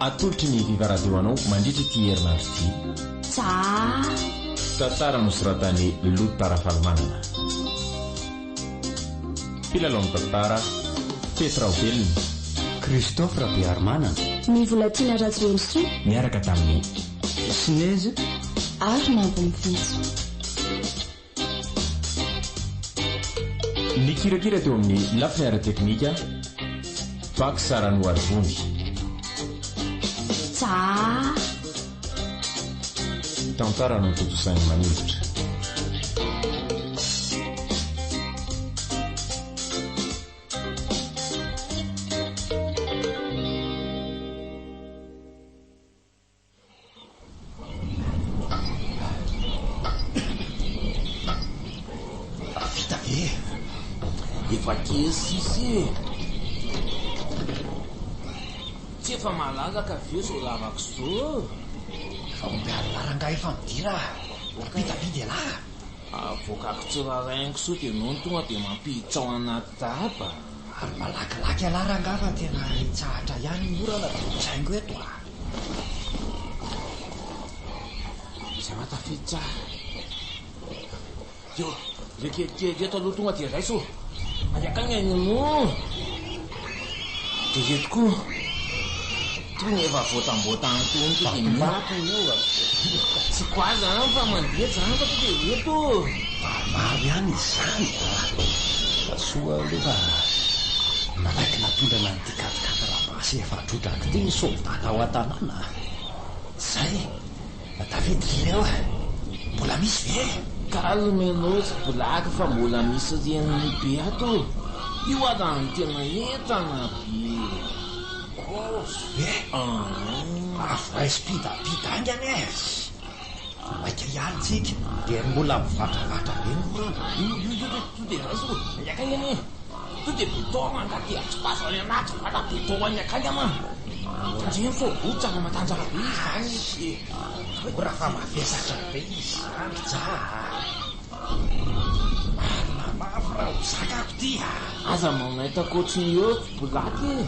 Atolotry ny Viva Radio anao mandritra ity herinandro ity. Tsaa. Tantara nosoratan'i Lota Rafalimanana. Mpilalao ny tantara, Fety Raobelina. Christophe Rabearimanana. Ny Volatiana Rajoelisoa. Niaraka tamin'i. Sinezy. Ary Nambinivintso. Nikirakira teo amin'ny lafiny ara-teknika, Pax Ranoarivony. Tsaa. Tantara notontosain'i Maningotra. Vita ve? Efa kely sisa e! Tsy efa malalaka ve izao lavaka izao? Efa omby alina rangahy efa midira a! Rapidapida ialahy a! Avoakako tsy rarahinko soa dia nony tonga dia mampiditra ao anaty daba. Ary malakilaky ialahy rangahy fa tena hitsahatra ihany ny orana dia mitraingo eto a! Izay maha tafiditra ahy. Io, ireo kelikely ireto aloha tonga dia raiso. Anjakany ny moa. Dia ireto koa. Tony efa voatamboatany tony to dia Vato io a. Tsy quoi zany fa mandeha zany fa to dia eto. Maromaro ihany izany a. Soa aloha fa nanaiky natondrana an'ity quatre-quatre basy efa trodraka ity ny soldat tao an-tanàna a. Zay. Tafiditra ireo a. Mbola misy ve? Calme ianao ry black fa mbola misy reniny be ato. Io aza no tena entana be. Grosse ve? Avohay spidapida haingana e! Maika ihany tsika dia mbola mivatravatra be ny orana. Io io io to dia raiso miaka haingana e! To dia béton angaha dia atsipazo any anaty vala béton any akaingana. Tandremo sao rotsaka matanjaka be izy zany e! Mora fa mavesatra be izy zany ry ja a! Marina mafy raha ho zakako ty a! Aza manaitra ankoatry ny eo ry Black e!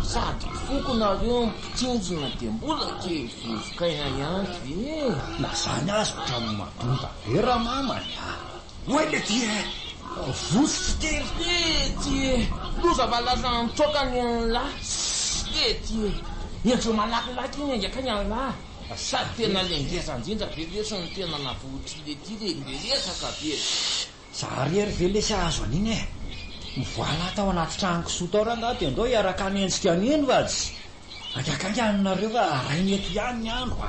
Sady mpifoko nareo no mpitsinjona dia mbola kely vovokaina ihany ve e! Na zany aza ohatran'ny madonta be ramamany a! Oay le ty e! Vositra ty ry! Lety e! Loza fa lasa nitsoaka ny an'lah! Lety e! Endreo malakilaky iny angakany an'lah! Sady tena le ngeza indrindra ve lesy no tena navohitr'i Lety le miresaka be! Za rery ve lesy ahazo an'iny e! Mivoala tao anaty trano kisoa tao rangaha dia ndao hiaraka hanenjika an'iny fa tsy Haingankaingana aminareo fa arainy eto ihany ny andro a!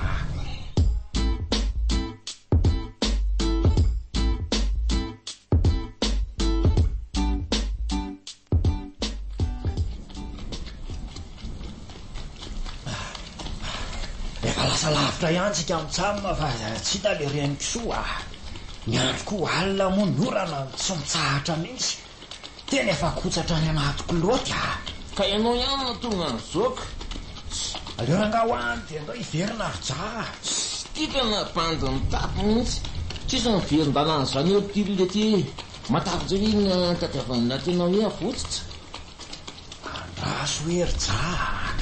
Efa lasa lavitra ihany tsika mitsamina fa tsy hita le renin-kisoa a! Ny andro koa alina moa ny orana tsy mitsahatra mihitsy. Tena efa kotsatra any anaty kilaoty a! Ka ianao ihany no tonga nizoaka. Aleo rangaha ho any dia ndao hiverina ry ja a! Ty tena bandy mitapy mihitsy. Tsisy miverin-dalana izany eo ty lety. Matavy ndray iny tadiavin'ny tena hoe avotsitra. Andraso hoe ry ja a!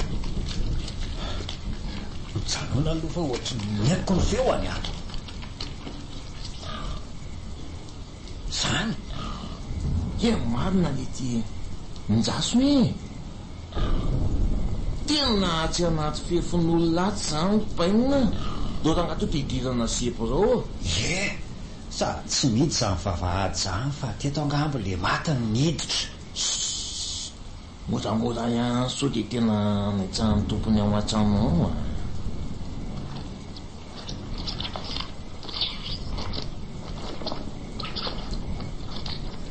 Mijanona aloha fa ohatry ny henoko ny feony a! Zany? He marina lety e! Njaso e! Tena atsy anaty fefin'olona atsy zany bainina, ndao rangaha to de idirana zebra ao. Ie! Sady tsy mihidy zany vavahady zany fa teto angamba le maty no niditra. Sss! Moramora ihany sao dia tena naitsahan'ny tompony ao an-trano ao a!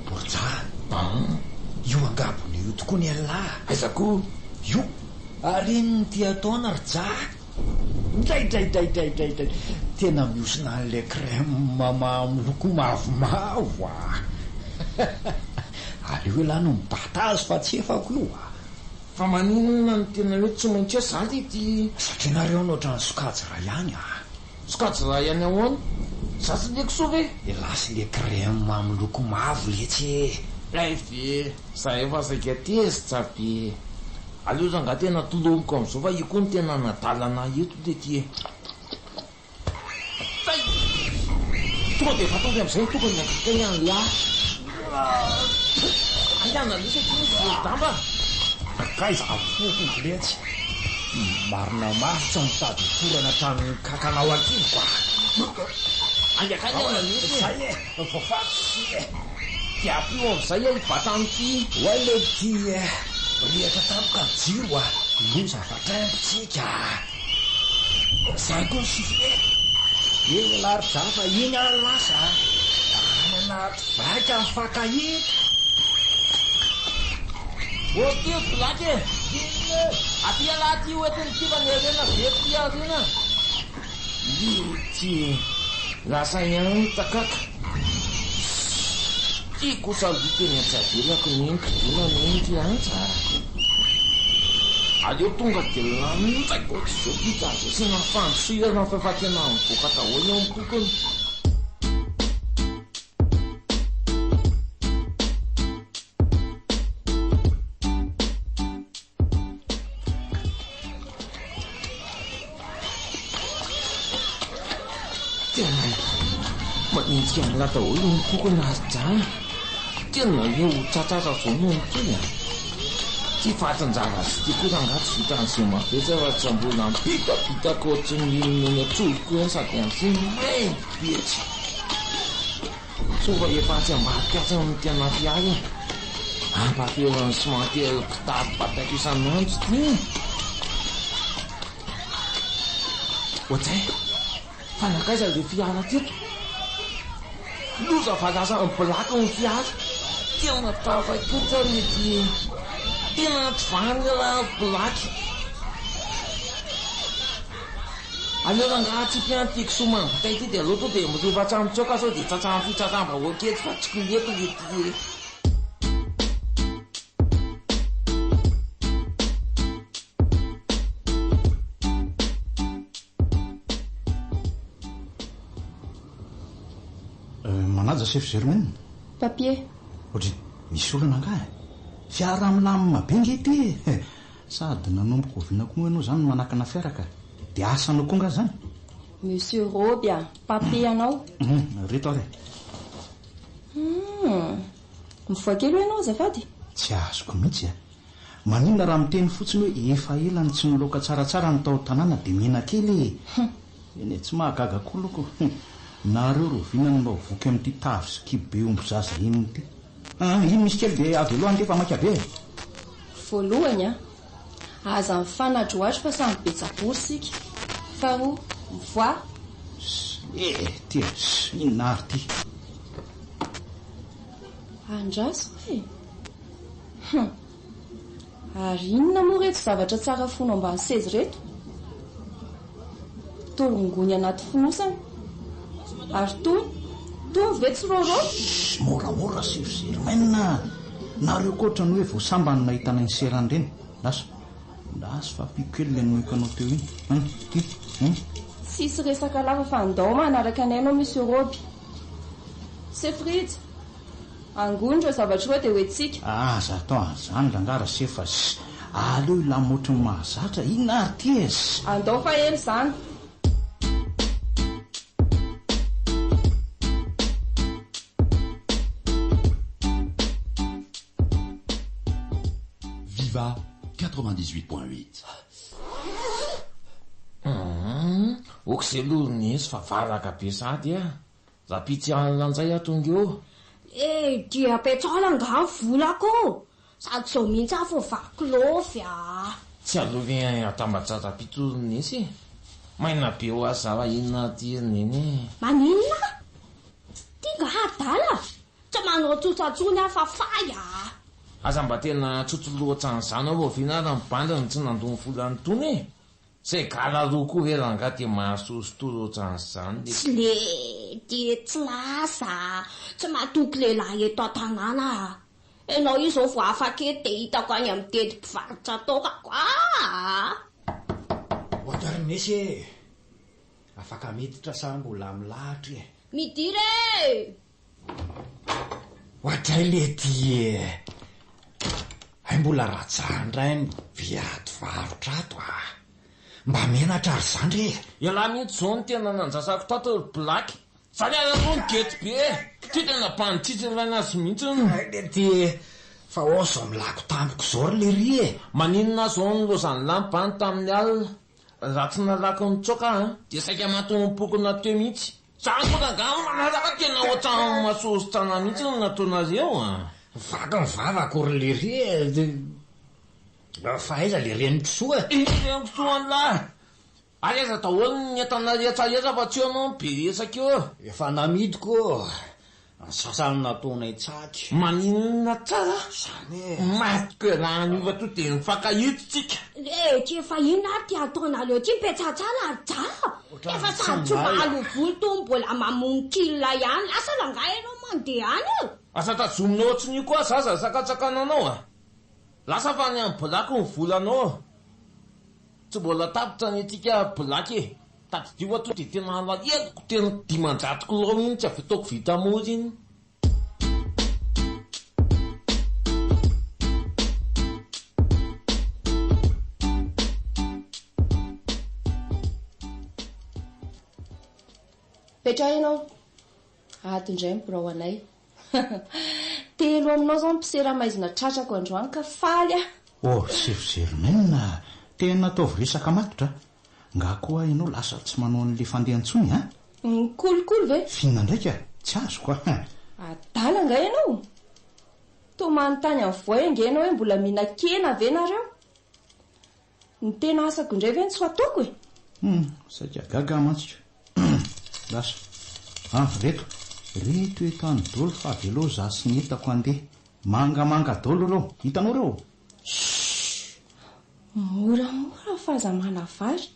Borja a! Io angabona io tokoa ny an'lah! Aiza koa? Io! Ary inona ity ataona ry Ja? Draidraidraidraidraidray! Tena mihosina an'ilay crème miloko mavomavo a! Aleo elah no mibata azy fa tsy efako io a! Fa maninona no tena hoe tsy maintsy hoe za le ty? Satria nareo no ohatran'ny sokajy iray ihany a! Sokajy iray ihany ahoana? Za sy le kisoa ve? Elah sy le crème miloko mavo letsy e! Hay ve! Za efa saika tezitra be! Aleo rangahy tena tolomiko amin'izao fa io koa no tena anadalana ahy eto lety e. Zay! Tonga dia fataovy amin'izay ny tokony angakay an'lah. Haingana lesy aty misy vorodamba. Nankaiza fofoko letsy. Marina mafy tsy mitady hitorana hatramin'ny kakanao an-kibo a. Haingakaingana lesy e. Zay e, voafaty e. Dia ampio amin'izay aho hibata an'ity. Oay lety e, mirehitra tampoka ny jiro a. Loza fa trempo-tsika a. Zany koa ny sifflet. Iny larja fa iny ary lasa a. Any anaty vaika mifankahita. Ô ty ry black e! Aty ialahy aty ho entin'ity fa ny harena be aty aoriana. Ity lasa ihany ny takaka. Ity kosa aloha tena tsy avelako ny kidona ny ity antsa a. Aleo tonga dia lanjaiko ohatr'izao ity ka azo asiana fandosirana fa tena mivoaka daholo ny tokony. Tena manenjika an'lah daholo ny pokona ry Jana. Tena eo ho tratratra zao no mitohy a. Ty fatin-javatra ity kosa angaha tsy vitan'izay mavesatra fa tsy mbola mipitapitaka ohatran'ny inona eny an-tsoroko eny sady antsy maimbo be tsy. Soa fa efa atsy ambadika atsy no tena fiara e. Ampahafelon'ny sy mampihelo kitapo bataiko isan'andro ity e. Ohatray, fa nankaiza ilay fiara teto? Loza fa lasa ni-black ny fiara. Tena tafakoatra ry ity e. Tena tsy vanona raha black. Aleo rangaha atsipy any ity kisoa mangatay ity dia aleo tonga dia mirefatsà mitsoaka sao dia tratran'ny fitsaram-bahoaka eto fa tsy koleko le ty e. Manaja chef Germaine. Papier. Ohatry misy olana angaha e? Fiara milamina be nge ity e! Sady nanomboka oviana koa moa ianao izany no manakana fiara ka? Dia asanao koa angaha izany? Monsieur Roby a! Papier anao. Hum, ireto ary e. Hum, mivoha kely hoe ianao azafady? Tsy azoko mihitsy a! Maninona raha miteny fotsiny hoe efa ela no tsy niloaka tsaratsara ny tao an-tanàna dia mena kely e! Eny e, tsy mahagaga koa aloha ko! Nareo roviana no mba ho voky amin'ity tavy sy kibo be omby zaza iny ity. Ah, iny misy kely dia avy aloha ange fa maika be e! Voalohany a, aza mifanadrohadro fa samy be tsabory isika. Faharoa, mivoaha. Eh, ty e, inona ary ty? Andraso e! Hum! Ary inona moa ireto zavatra tsara fono ambany seza ireto? Toa rongony anaty fonosana. Ary tony, tony ve tsy rôrô? Shh! Moramora Chef Germaine a! Nareo koa ohatran'ny hoe vao sambany nahita anay nisera an'ireny. Lasa. Lasa fa ampiako kely ilay nomeko anao teo iny. Hum! Ty. Hum! Tsisy resaka lava fa ndao manaraka anay ianao Monsieur Roby. Chef Rija! Angony ireo zavatra ireo dia ho entsika. Aza atao an'izany rangaha Rasefo fa ss aleo hilamina ohatry ny mahazatra, inona ary ity e ss. Andao fa ela izany. Viva 98.8. Humm, ok zay aloha ry Nesy fa valaka be sahady ah. Rahampitso alina njay aho tonga eo. Eh, dia apetraho rangaha ny volako ô! Sady izao mihitsy aho vao vaky lôvy a! Tsy aleo ve atambatra rahampitso ry Nesy e? Maina be ho azy zava inona aty ry Neny e! Maninona? Ty ngaha adala? Tsy manao tsotra intsony aho fa fay a! Aza mba tena tsotro loatra an'izany aho rahoviana ary ny bandy no tsy nandoa ny volany itony e! Segala roa koa ve rangaha dia mahasosotory ohatran'izany le. Tsy le dia tsy lasa a! Tsy matoky lehilahy eto an-tanàna aho. Ianao io izao vao afaka eto dia hitako any amin'ny dedy mpivarotra toaka aa! Ohatran'ny e! Afaka miditra sa mbola milahatra e? Midira e! Oadray lety e! Hay mbola Ràja indray no mpiady varotra ato a! Mba menatra ry zandry e! Ialahy mihitsy izao no tena nandrasako tato ry Black. Zany ary aloha ny gety be e! Ty tena mpanitsitsy ilaina azy mihitsy. Hay le ty e! Fa ao zao milako tampoka izao ry lery e! Maninona aho zao nilaozan'lah ny bandy tamin'ny alina? Raha tsy nalaky nitsoaka aho dia saika maty nipokona teo mihitsy. Zany koa rangaha manaraka tena ohatran'ny masosotrana mihitsy no nataonareo a! Vaky ny vavako ry lery e! Fa aiza le renin-kisoa e? Iny renin-kisoa an'lah! Ary aiza daholo ny entana rehetra rehetra fa tsy eo ianao no be resaka eo. Efa namidiko ô! Ny sasany nataonay tsaky. Maninona tsara? Zany e! Matiko ialahy anio fa to dia mifankahita tsika. Lety efa inona ary ty ataonareo ty mipetsatsara ry ja? Efa sady tsy mahalo volo to mbola mamono kil ihany, lasa rangahy ianao mandeha any e! Asa tazominao ohatrin'io koa zaza sakatsakananao a! Lasa fa any amin'ny black ny volanao. Tsy mbola tapitra ny antsika black e! Tadidio fa tonga dia tena alaheloko tena 500 kilao iny tsy avy ataoko vita mora iny. Petraho ianao. Ato indray ny birao anay. Telo aminao izao ny mpisera maizina tratrako androany ka faly aho. Oh Chef Germaine a! Tena ataovy resaka matotra a! Nga koa ianao lasa tsy manao an'le fandeha intsony a? Mikolikoly ve? F'inona ndraika? Tsy azoko a! Adala nga ianao? Toa manontany an'i Voay ange ianao hoe mbola mihinan-kena ve nareo? Ny tena asako indray ve no tsy ho ataoko e? Hum, saika gaga aho mantsy ko. Lasa. Ah, reto. Reto entany dolo fa avelao za sy ny entako handeha. Mangamanga dolo ireo. Hitanao ireo? Shh! Moramora fa aza manavary.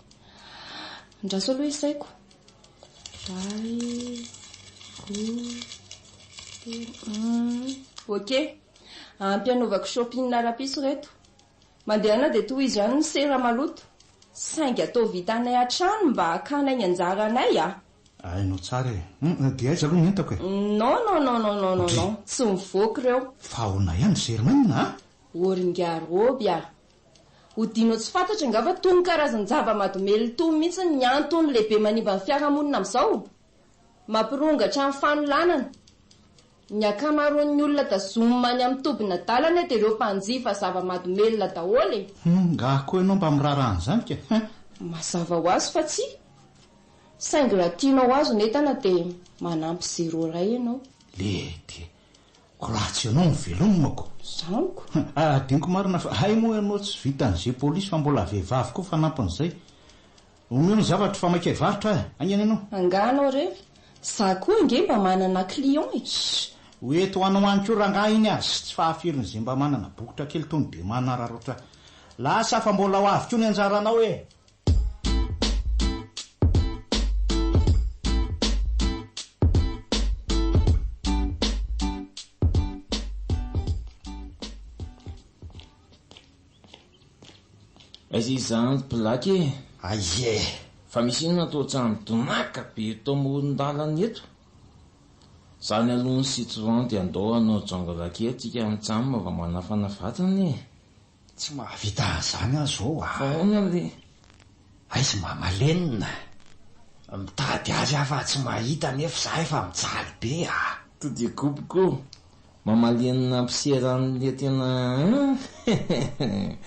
Andraso aloha isaiko. Iray, roa, telo, hum. Ok. Ampy hanaovako shopping rapiso ireto. Mandehana dia tohizo ihany ny sera maloto. Saingy ataovy hitanay hatrany mba hakanay ny anjaranay a! Hainao tsara e! Hum, dia aiza aloha ny entako e? Non non non non non non non, tsy mivoaka ireo. Fa ahoana ihany ry Germaine a? Ô ry ingahy Roby a! Hodinao tsy fantatra angaha fa tony karazan-java-mahadomelina itony mihitsy ny antony lehibe manimba ny fiarahamonina amin'izao? Mampirongatra ny fanolanana. Ny ankamaroan'ny olona tazomina any amin'ny tobin'adala anie dia ireo mpanjifa zava-mahadomelina daholo e! Hum, ngaha koa ianao mba miraharaha an'izany ka? Hein! Mazava ho azy fa tsia. Saingy raha tianao ho azo ny entana dia manampy zéro iray ianao. Lety e! Ko raha tsy ianao no velomako. Zaniko. Hum, adinoko marina fa hay moa ianao tsy vitan'izay polisy fa mbola vehivavy koa fanampin'izay. Omeo ny zavatro fa maika hivarotra aho e! Haingana ianao. Angaha anao re? Za koa ange mba manana client e! Ssy! Ho eto ho anao any koa rangahy iny a! Ssy! Tsy fahafirin'izay mba manana bokotra kely tony be manararaotra. Lasa fa mbola ho avy koa ny anjaranao e! Aiza izany ry Black e? Aiza e? Fa misy inona toa ohatran'ny donaka be eto amoron-dalana eto? Zany aloha ny citron dia andao hanao jungle kely tsika mitsam mba manafana vatana e! Tsy mahavita an'izany aho izao a! Fa ahoana le? Aiza mama Lenina? Mitady azy aho fa tsy mahita nefa za efa mijaly be a! To dia goboko. Mama Lenina mpisera an'le tena hein!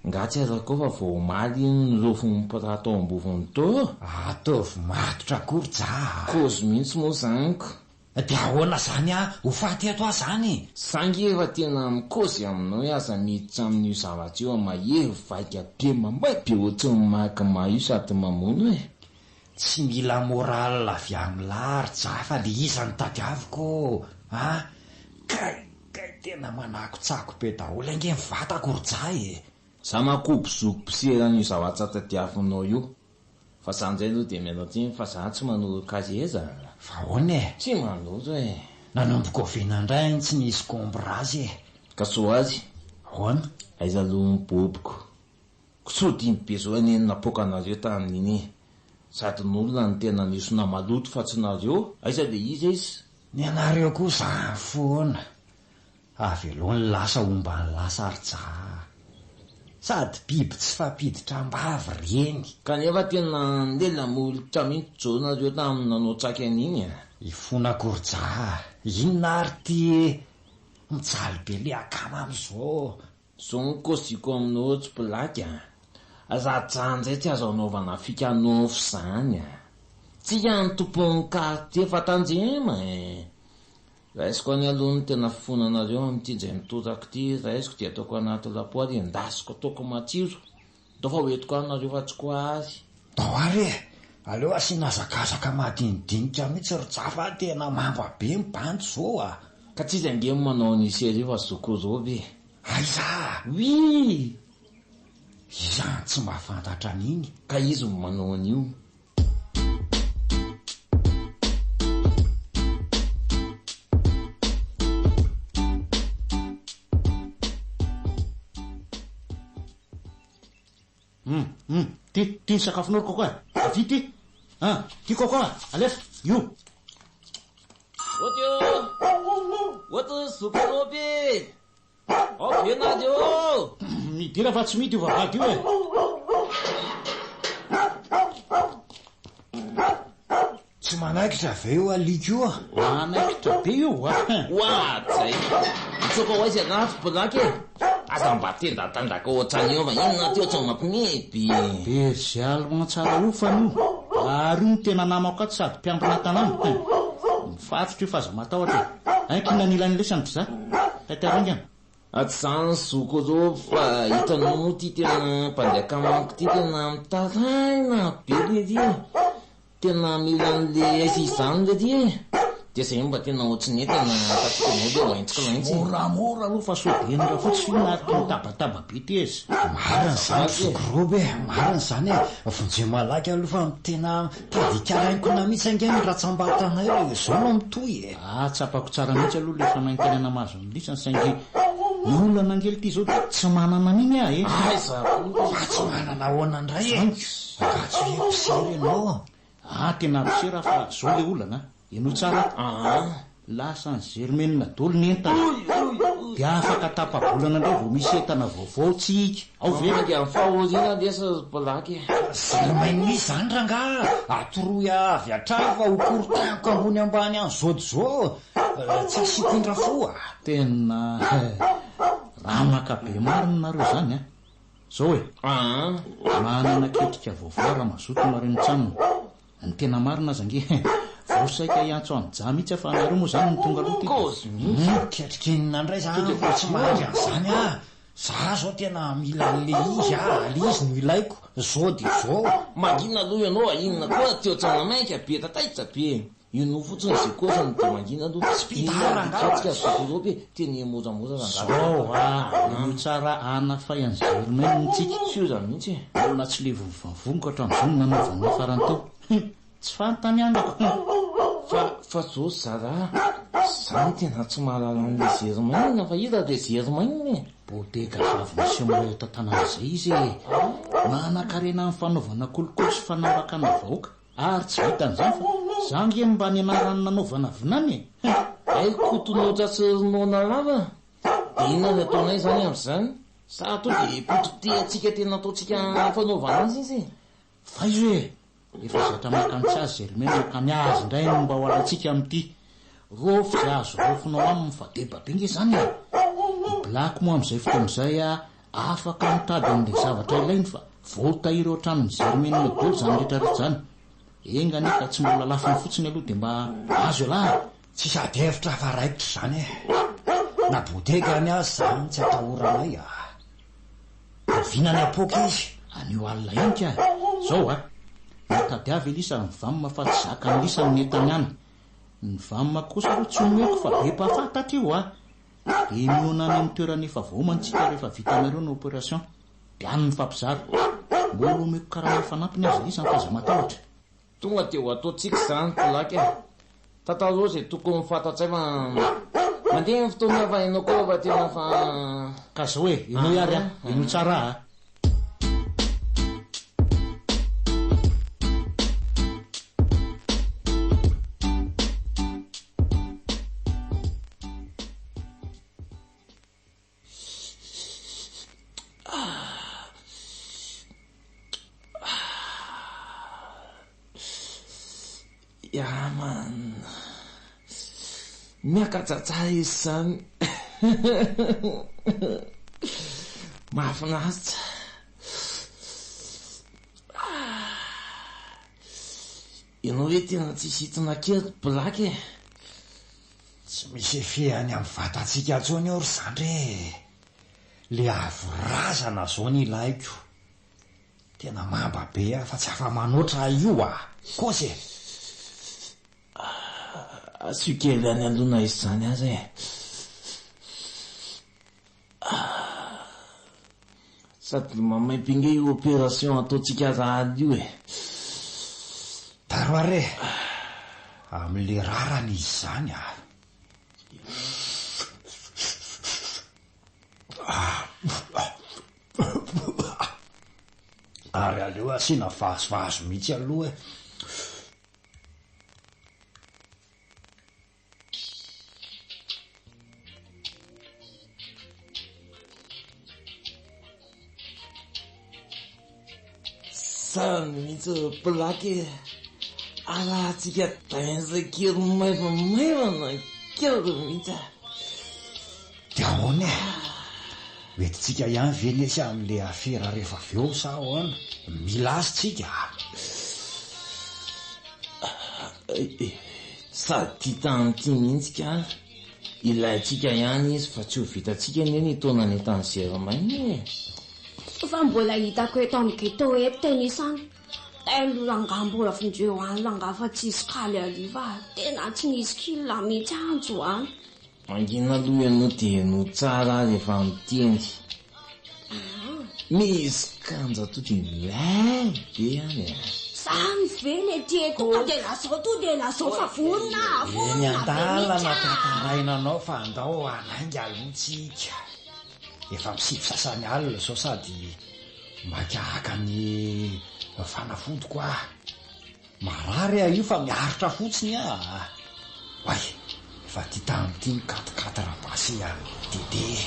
Nga tsy azako fa vao omaly iny nirofon'ny mpiraha tao ambovony tao? Ataovy matotra akory ja a! Kozy mihitsy moa zany ko! Dia ahoana zany a? Ho faty eto aho zany? Za nge efa tena mikozy aminao hoe aza miditra amin'io zavatra io mahery vaika be mamay be ohatran'ny magma io sady mamono e! Tsy mila moral avy amin'lah ry ja fa le iza no tadiaviko a! Kay kay tena manakotsako be daholo ange ny vatako ry ja e! Za makobo zoky mpisera an'io zavatra tadiavinao io fa za ndray aloha dia miala tsiny fa za tsy manoroka azy aiza? Fa ahoana e? Tsy manoro e! Nanomboka oviana indray ny tsy nisy combrage e? Ka soa azy. Ahoana? Aiza aloha ny boboko? Kisoa dimy be zao anie no napoaka anareo tamin'iny e! Sady ny olona no tena nisona maloto fa tsy nareo, aiza le izy aiza? Ny anareo koa zany foana. Avelao ny lasa homba ny lasa ry ja a! Sady biby tsy fampiditra am-bava ireny. Kanefa tena lela-molotra mihitsy zao nareo tamin'ny nanao tsaky an'iny a! Ifonako ry ja a! Inona ary ty e! Mijaly be le akama amizao. Zao ny kôziko aminao tsy blague a! Raha ja ndray tsy azo anaovana fika nofy zany a! Tsika ny tompon'ny quartier fa tandrema e! Raisiko any aloha ny tena fifonanareo amin'ity indray mitoraka ity, raisiko dia ataoko anaty lapoaly endasiko ataoko matsiro, ndao fa hoentiko any nareo fa tsy ko ary. Ndao ary e! Aleo asiana hazakazaka madinidinika mihitsy ry ja fa tena mamba be ny bandy zao a! Ka tsy izy ange no manao an'io série fa Zoky Roby e! Aiza a! Oui! Iza no tsy mahafantatra an'iny? Ka izy no manao an'io. Hum hum, ty, ty ny sakafonao ry Coco a! Avia ty! An, ty Coco a! Alefa! Io! Oty ô! Oty ry zoky Roby e! Ao be nareo! Midira fa tsy mihidy io vavahady io e! Tsy manaikitra ve io alika io a? Manaikitra be io a! Oadray! Mitsoaka ho aiza ialahy ry Black e? Aza mba tendantendaka ohatran'io fa inona ty ohatran'ny mampiomehy be. Berger allemand tsara hofana io, ary io no tena namako ato sady mpiambina tanàna. Mifatotra io fa aza matahotra e! Ankina ny ilany lesany ry za. Taitairo haingana. Tsy zany zoko rô fa hitanao moa ty tena mpandeha akamaniko ty tena mitaraina be lery e! Tena mila an'le aiza izany lery e! Dia zay mba tena ohatry ny hoe tena tafita anao le hoentiko mihitsy e! Moramora aloha fa sao dia henona fotsiny io ary ty mitabataba be ty ez! Marina izany zoky Roby e! Marina izany e! Vonjeo malaky aloha fa tena mitady hikarainkona mihitsy ange ny ratsambatanay raha izao no mitohy e! Ah, tsapako tsara mihitsy aloha ilay fanaintainana mahazo an'i lisany saingy ny olana ange ity izao dia tsy manana an'iny aho e! Aiza koa! Fa tsy manana ahoana indray e! Angaha tsy hoe mpisera ianao? Ah, tena mpisera aho fa izao ilay olana a! Henoy tsara a! Lasan'i Germaine daholo ny entana. Dia afaka tapa-bolana indray vao misy entana vaovao tsika. Ao ve? Mamangy amin'ny fahoriana lesy ry Black e. Germaine iza izany rangaha? Atoroy avy hatrany fa ho korotaniko ambony ambany any zao dia zao. Tsy asiako indra fo a! Tena ramaka be marina nareo izany a! Zao e! Manana ketrika vaovao aho raha mazoto nareo mitsanona. Ny tena marina aza ange vao saika hiantso an'i Ja mihitsy aho fa nareo moa izany no tonga aloha ty Kôzy mihitsy. Hum, ketrika inona indray zany fa tsy mahandry an'izany aho. Za zao tena mila an'le izy ah, le izy no ilaiko, zao dia zao. Mangina aloha ianao a, inona koa ty ohatrany maimaika be, tataitra be. Inoa fotsiny izay kôziny dia mangina aloha. Tsy mpitara angaha. Mihetsika ry Zokirobe, teny moramora rangahy. Zao ah, henoy tsara hanafay an'i Germaine tsika. Tsy io izany mihitsy e. Olona tsy levon'ny vavoniko hatramin'izao no nanaovana farany teo. Hum! Tsy fantany amiko. Hum! Fa, fa zao zara, za tena tsy mahalala an'le Germaine fa iza le Germaine e? Bodega vavy miseho milay eto an-tanàna izay izy e! Manankarena amin'ny fanaovana kolikoly sy fanambakana vahoaka. Ary tsy vitan'izany fa za ange no mba nianarany nanaovana vinany e! Hein! Hay kotonotra sy ronono lava? Dia inona no ataonay izany amin'izany? Sa tonga dia potipotehantsika tena ataontsika fanaovana azy izy e? Faizo e! Efa zatra maka ny tsy azy Germaine ka ny azy indray no mba ho alaintsika amin'ity. Rôfy izay azo raofinao aminy fa deba be nge izany e! I Black moa amin'izay fotoana izay afaka mitady an'ilay zavatra ilainy fa voatahiry ao an-tranon'i Germaine daholo izany rehetra rehetra izany. Enga anie ka tsy mbola lafiny fotsiny aloha dia mba azo ialahy e! Tsisy ady hevitra fa raikitra izany e! Na bodega any aza izany tsy atahoranay a! Rahoviana ny hapoaka izy? Anio alina ihany ka! Zao a! Mitadiava Elisa ny vam fa tsy zakan'i Lisa ny entany any. Ny vam kosa aloha tsy omeko fa be mpahafantatra io a! Dia mihaona any amin'ny toerana efa voaomana tsika rehefa vitanareo ny opération. Dia any mifampizara. Mbola omeko karama fanampiny aza Lisa fa aza matahotra. Tonga dia ho ataontsika izany Black a! Tantarao izay tokony ho fantatray fa mandeha ny fotoana fa ianao koa efa tena fa. Ka zao e, henoy ary a, henoy tsara a. Ya man. Miakatra tsara izy izany. Mahafinaritra. Ianao ve tena tsy hisintsina kely ry Black e? Tsy misy effet any amin'ny vatantsika intsony io ry zandry e! Le avo razana zao ny ilaiko. Tena mamba be aho fa tsy afa-manoatra aho io a! Kôzy e! Asio kely any aloha na izany aza e! Sady mamay be nge io opération ataontsika rahaly io e! Taro ary e! Amin'le rarany izy izany a! Ary aleo asiana vazivazy mihitsy aloha e! Samy mihitsy ry plaque e! Arahantsika danse kely maivamaivana kely mihitsy a! Dia ahoana e? Ho entintsika ihany ve lesy amin'ilay afera rehefa avy eo sa ahoana? Mila azy tsika a! Sady tia tany ity mihitsy ka! Ilaintsika ihany izy fa tsy ho vitantsika anie ny hitaona ny entan'i Germaine e! Fa mbola hitako eto amin'ny ghetto eto tennis an! Telo rangahy mbola vonjeo any rangahy fa tsisy kaly hariva tena tsy nisy kil mihitsy anjo an! Mangina aloha ianao dia henoy tsara aho rehefa miteny. Misy kanja to dia milay be any e. Zany ve le tie tonga dia lazao to dia lazao fa vonona aho, Eny vonona be an-dalana mihitsy aho. tantaraina anao fa andao hanainga aloha tsika. Efa misivy sasany alina izao sady maika haka ny fanafodiko aho. Marary aho io fa miaritra fotsiny aho a! Oay! Efa aty tany ity ny quatre quatre basy a! Dede e!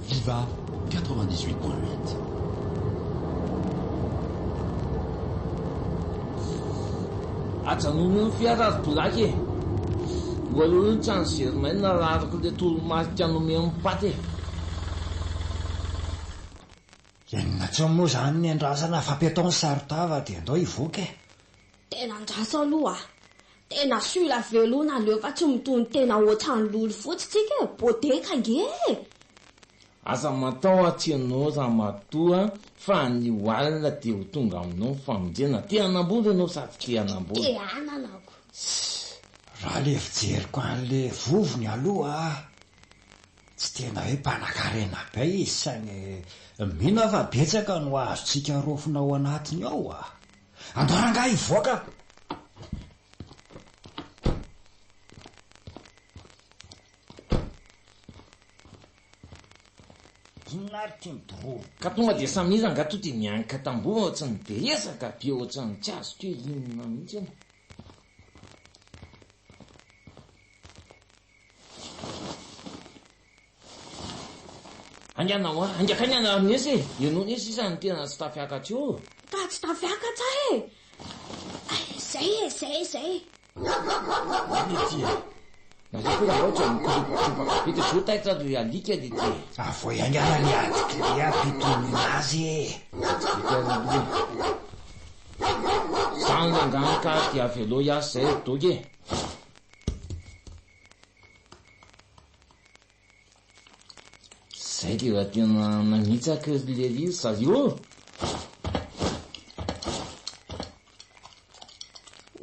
Viva 98.8. Ajanony eo ny fiara ry Black e! Ho aleo io ny trano Germaine raha araka ilay toromarika nomen'i Paty e! Inona intsony moa izany ny andrasana fa apetao ny saron-tava dia andao hivoaka e! Tena andraso aloha a! Tena sûr avy eo aloha nareo fa tsy mitonon-tena ohatran'ny lolo fotsy tsika e! Bodeka ange e! Aza matahotra ianao ramatoa fa anio alina dia ho tonga aminao ny famonjena. Te hanambola ianao sa tsy te hanambola? Te hanana ako. Raha le fijeriko an'le vovony aloha tsy tena hoe mpanakarena be izy saingy mino aho fa betsaka no azontsika raofina ao anatiny ao a! Andao rangahy hivoaka! Inona ary ity midororo? Ka tonga dia samy iza angaha to dia mianka tamboho ohatran'ny be ezaka be ohatran'ny tsy azoko hoe inona mihitsy anie. Haingana hoa, haingakaingana ary nesy e! Ianao ne sisa no tena tsy tafiakatra eo. Ka tsy tafiakatra e! Zay e, zay, zay. Eny ety e! Nareo koa raha ohatra mikorobakobaka be dia zao taitra ry alika ry ety e! Avoay haingana le ady clé hampitoniana azy e! Vita ry aloha e! Zany rangahy ka dia avelao hiasa zay ry doky e! Zay dia raha tena nanitsaka ry lery ry zareo.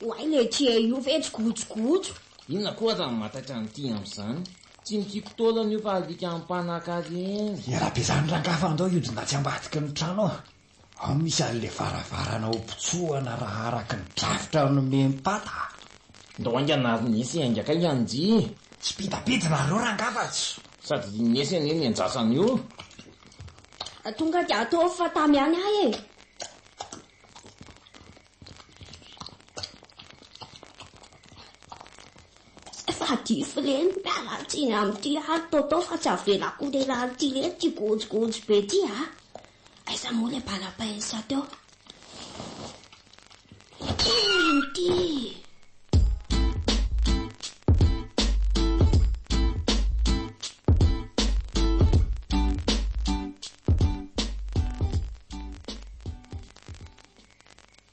Oay le tie io ve tsy gojogojo. Inona koa aza no mahatatra an'ity amin'izany? Tsy mikiky taolana io fa alika ampanankarena. I Rabezany rangahy fa andao hiodina atsy ambadiky ny trano ao. Ao misy an'ilay varavarana ho mpitsohana raha araka ny drafitra nomen'i Pata a! Ndao haingana ary Nesy haingakaingana njy! Tsy bidabidina nareo rangahy fa tsy. Sady i Nesy anie ny andrasana io. Tonga dia ataovy fa tamy ihany aho e! Fa. Tadify reny, miala tsiny amin'ity ary Toto fa tsy avelako ho lelan'ity reny ity gojogojo be ity a! Aiza moa ilay bala pince teo? Ity!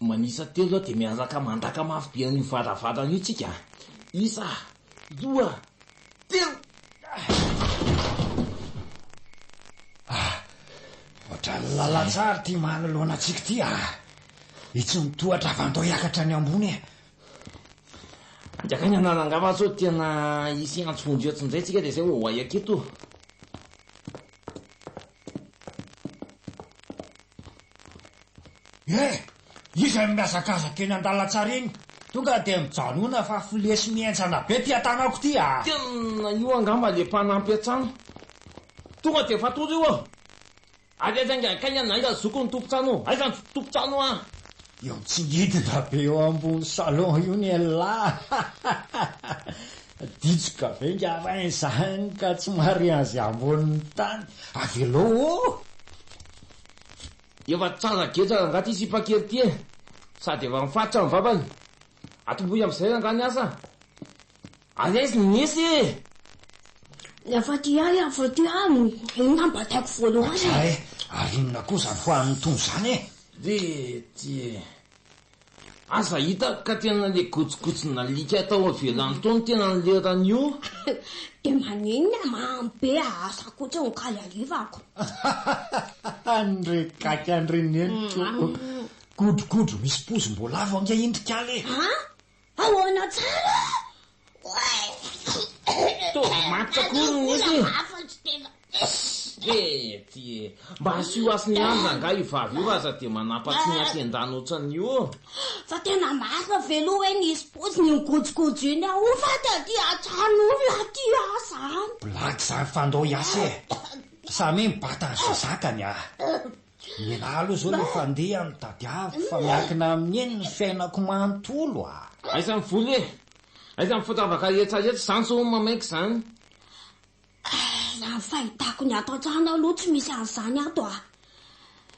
Manisa telo aho dia miaraka mandaka mafy be an'io varavarana io tsika. Isa, roa, telo! Ah, ohatran'ny lalantsara ity manoloana antsika ity ah. Itsy mitohatra avy andao hiakatra any ambony e. Anjakany anana angamba sao tena hisy antso vonjy eto indray tsika dia izay vao ho hay aketo. Eh! Iza no mihazakazaka eny an-dalantsara eny? Tonga dia mijanona fa filesy mihenjana be ity an-tanako ity ah! Tena io angamba le mpanampy an-trano. Tonga dia fatory io oh! Ary aiza ingahy kay an, aiza zoky ny tompon-trano? Aiza ny tompon-trano an? Eo mitsingidina be eo ambony salon io ny elah! Ditsoka be ingahy rain izany ka tsy mahare an'izay ambonin'ny tany. Avelao oh! Efa tsara geja rangaha ty sipa kely ty e! Sady efa mifatotra ny vavany. Atombohy amizay rangaha ny asa. Ary aiza ny nisy e! Efa aty ahy, efa aty ahy, inona mba ataoko voalohany e? Atra e! Ary inona koa izany hohanin'i Tony izany e? Ry ty e! Aza hita ka tena le gojogojon'alika tao avelany tao no tena nileran'io. Dia maninona mamy be asa koa tsy ny kaly harivako. Ndry gaga ndry neniko. Godrogodro misy pozim-boalavo ange iny ry kala e. An? Ahoana tsara? Oay! Toa matotra akory ny nify e. Mety e! Mba asio hasiny ihany rangahy io vavy io fa aza dia manapa-tsy ny hatendana ohatran'io. Fa tena marina ve aloha hoe nisy poziny iny gojogojo iny aho fa taty an-trano olona aty aho zany. Blague zany fa ndao hiasa e! Samy mibata an'izay zakany ah! Ny ahy aloha zao le fandeha no tadiaviko fa miankina amin'iny ny fiainako manontolo ah! Aiza ny vola e! Aiza ny fotavaka rehetra rehetra izany zao mamaiky izany. Raha ny fahitako ny ato an-trano aloha tsy misy an'izany ato a!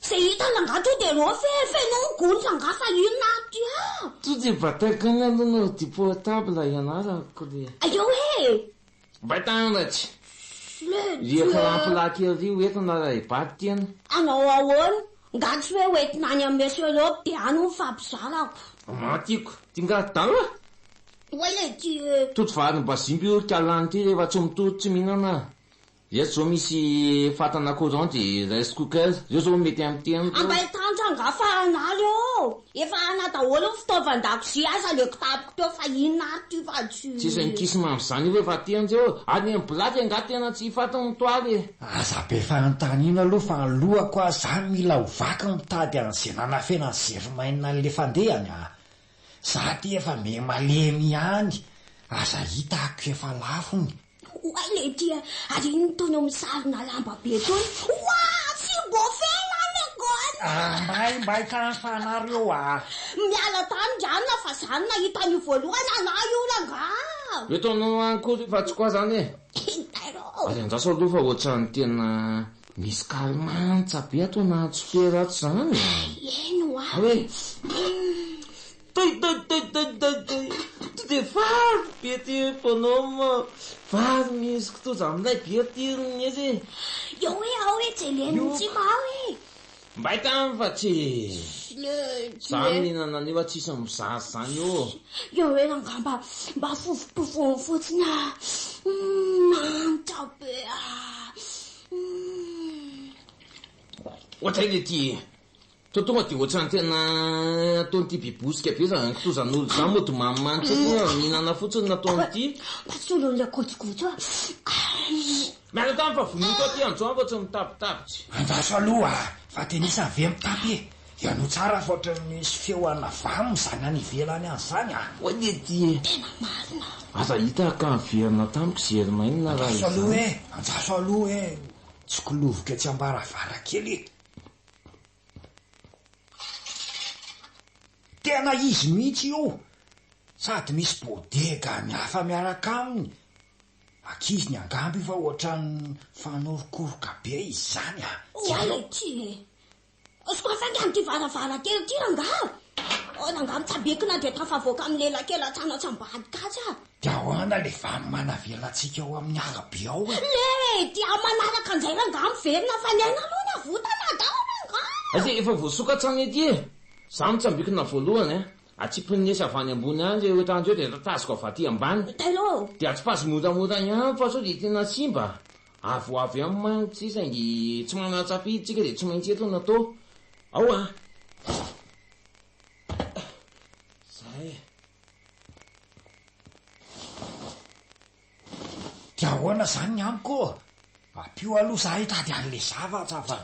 Izay hita rangaha to dia reo fe feno ny gony rangaha fa inona ary ty a! To dia bataiko any aloha ny ordi portable ianarako le. Eo e! Baitana tsy! Le Ry écran plat kely ry ho entina raha hibaty tiana. Hanao ahoana? Nga tsy hoe ho entina any amin'ny Monsieur Lop dia any ho mifampizarako. Maman tiako. Ty nga adala? Oay le ty e! Toto vary ny bazimbo io ry kalany ty rehefa tsy mitory tsy mihinana. Ireto zao misy fatana courant de rice cooker, reo zao mety amin'ny tena reo. Ambaitanja angaha fa anary ô! Efa ana daholo ny fitaovan-dakozia aza le kitapoko teo fa inona ary ty fa tsy. Tsisy ankisy mamizany io fa efa tena reo. Ary ny blaky angaha tena tsy faty ny toaly e! Aza be fanontaniana aloha fa ny lohako aza zany mila ho vaky mitady an'izay nanafenan'i Germaine an'le fandehany a! Za ty efa me malemy ihany, aza hitako efa lafony. Oay leity a! Ary inona itony misarona lamba be itony? Oa! Tsy bofela le gony! Ah, mbay mbay ka fanareo ah! Miala tany ry anona fa za no nahita an'io voalohany anà io rangaha! Eto anao any koa fa tsy koa zany e! Intairo! Ary andraso aloha fa ohatran'ny tena misy kaly mantsa be ato anaty sopera ato zany e! Eny hoa! Ary e! Toy toy toy toy toy toy! To dia vary be ty bonhomme! Vary misy kitoza milay be ty ry neny e! Eo hoe ao e, jeleny mihitsy fa ao e! Mbay tany fa tsy Za mihinana an'io fa tsisy mizaha zany eo. Eo hoe angamba mba fofompofony fotsiny ah. Manitra be ah. Ohatray le ty e. Toa tonga dia ohatran'ny tena ataon'ity bibosika be zany kitozan'olo zany mody manimanitra eto mihinana fotsiny nataon'ity. Mba solon'ilay gojogojo ah. Miala tany fa vonoiko aty anjoany fa tsy mitapitapy tsy. Andraso aloha fa tenisa ve mitapy e! Ianao tsara fa ohatran'ny misy feo ana vam izany any ivelany any izany a! Oay le ty e! Tena marina. Aza hita ka miverina tamiko Germaine raha Andraso aloha izany. e! Andraso aloha e! Tsikoloviko etsy ambaravarakely e! Tena izy mihitsy io! Sady misy bodega ny hafa miaraka aminy. Ankiziny angamba io fa ohatran'ny fanorokoroka be izy izany a! Oay ety e! Sokafy haingana ity varavarankely ity rangaha! Rangaha mitsambikina dia tafavoaka amin'ny elakelatrano atsy ambadika atsy aho. Dia ahoana ilay vano manavela antsika ao amin'ny arabe ao e? Le dia manaraka an'izay rangaha miverina fa ny aina aloha no avotana andao rangaha! Aiza efa voasokatra ny ety e! Za mitsambikina voalohany a! Atsipin'ny esy avy any ambony any ireo entana ireo dia tataziko avy aty ambany. Tailo! Dia atsipazo moramora ihany fa sao dia tena simba. Avy ho avy any mantsy saingy tsy manan-tsafidy tsika dia tsy maintsy eto no atao. Ao a! Zay. Dia ahoana izany ny amiko ô? Ampio aloha za hitady an'ilay zavatra fa.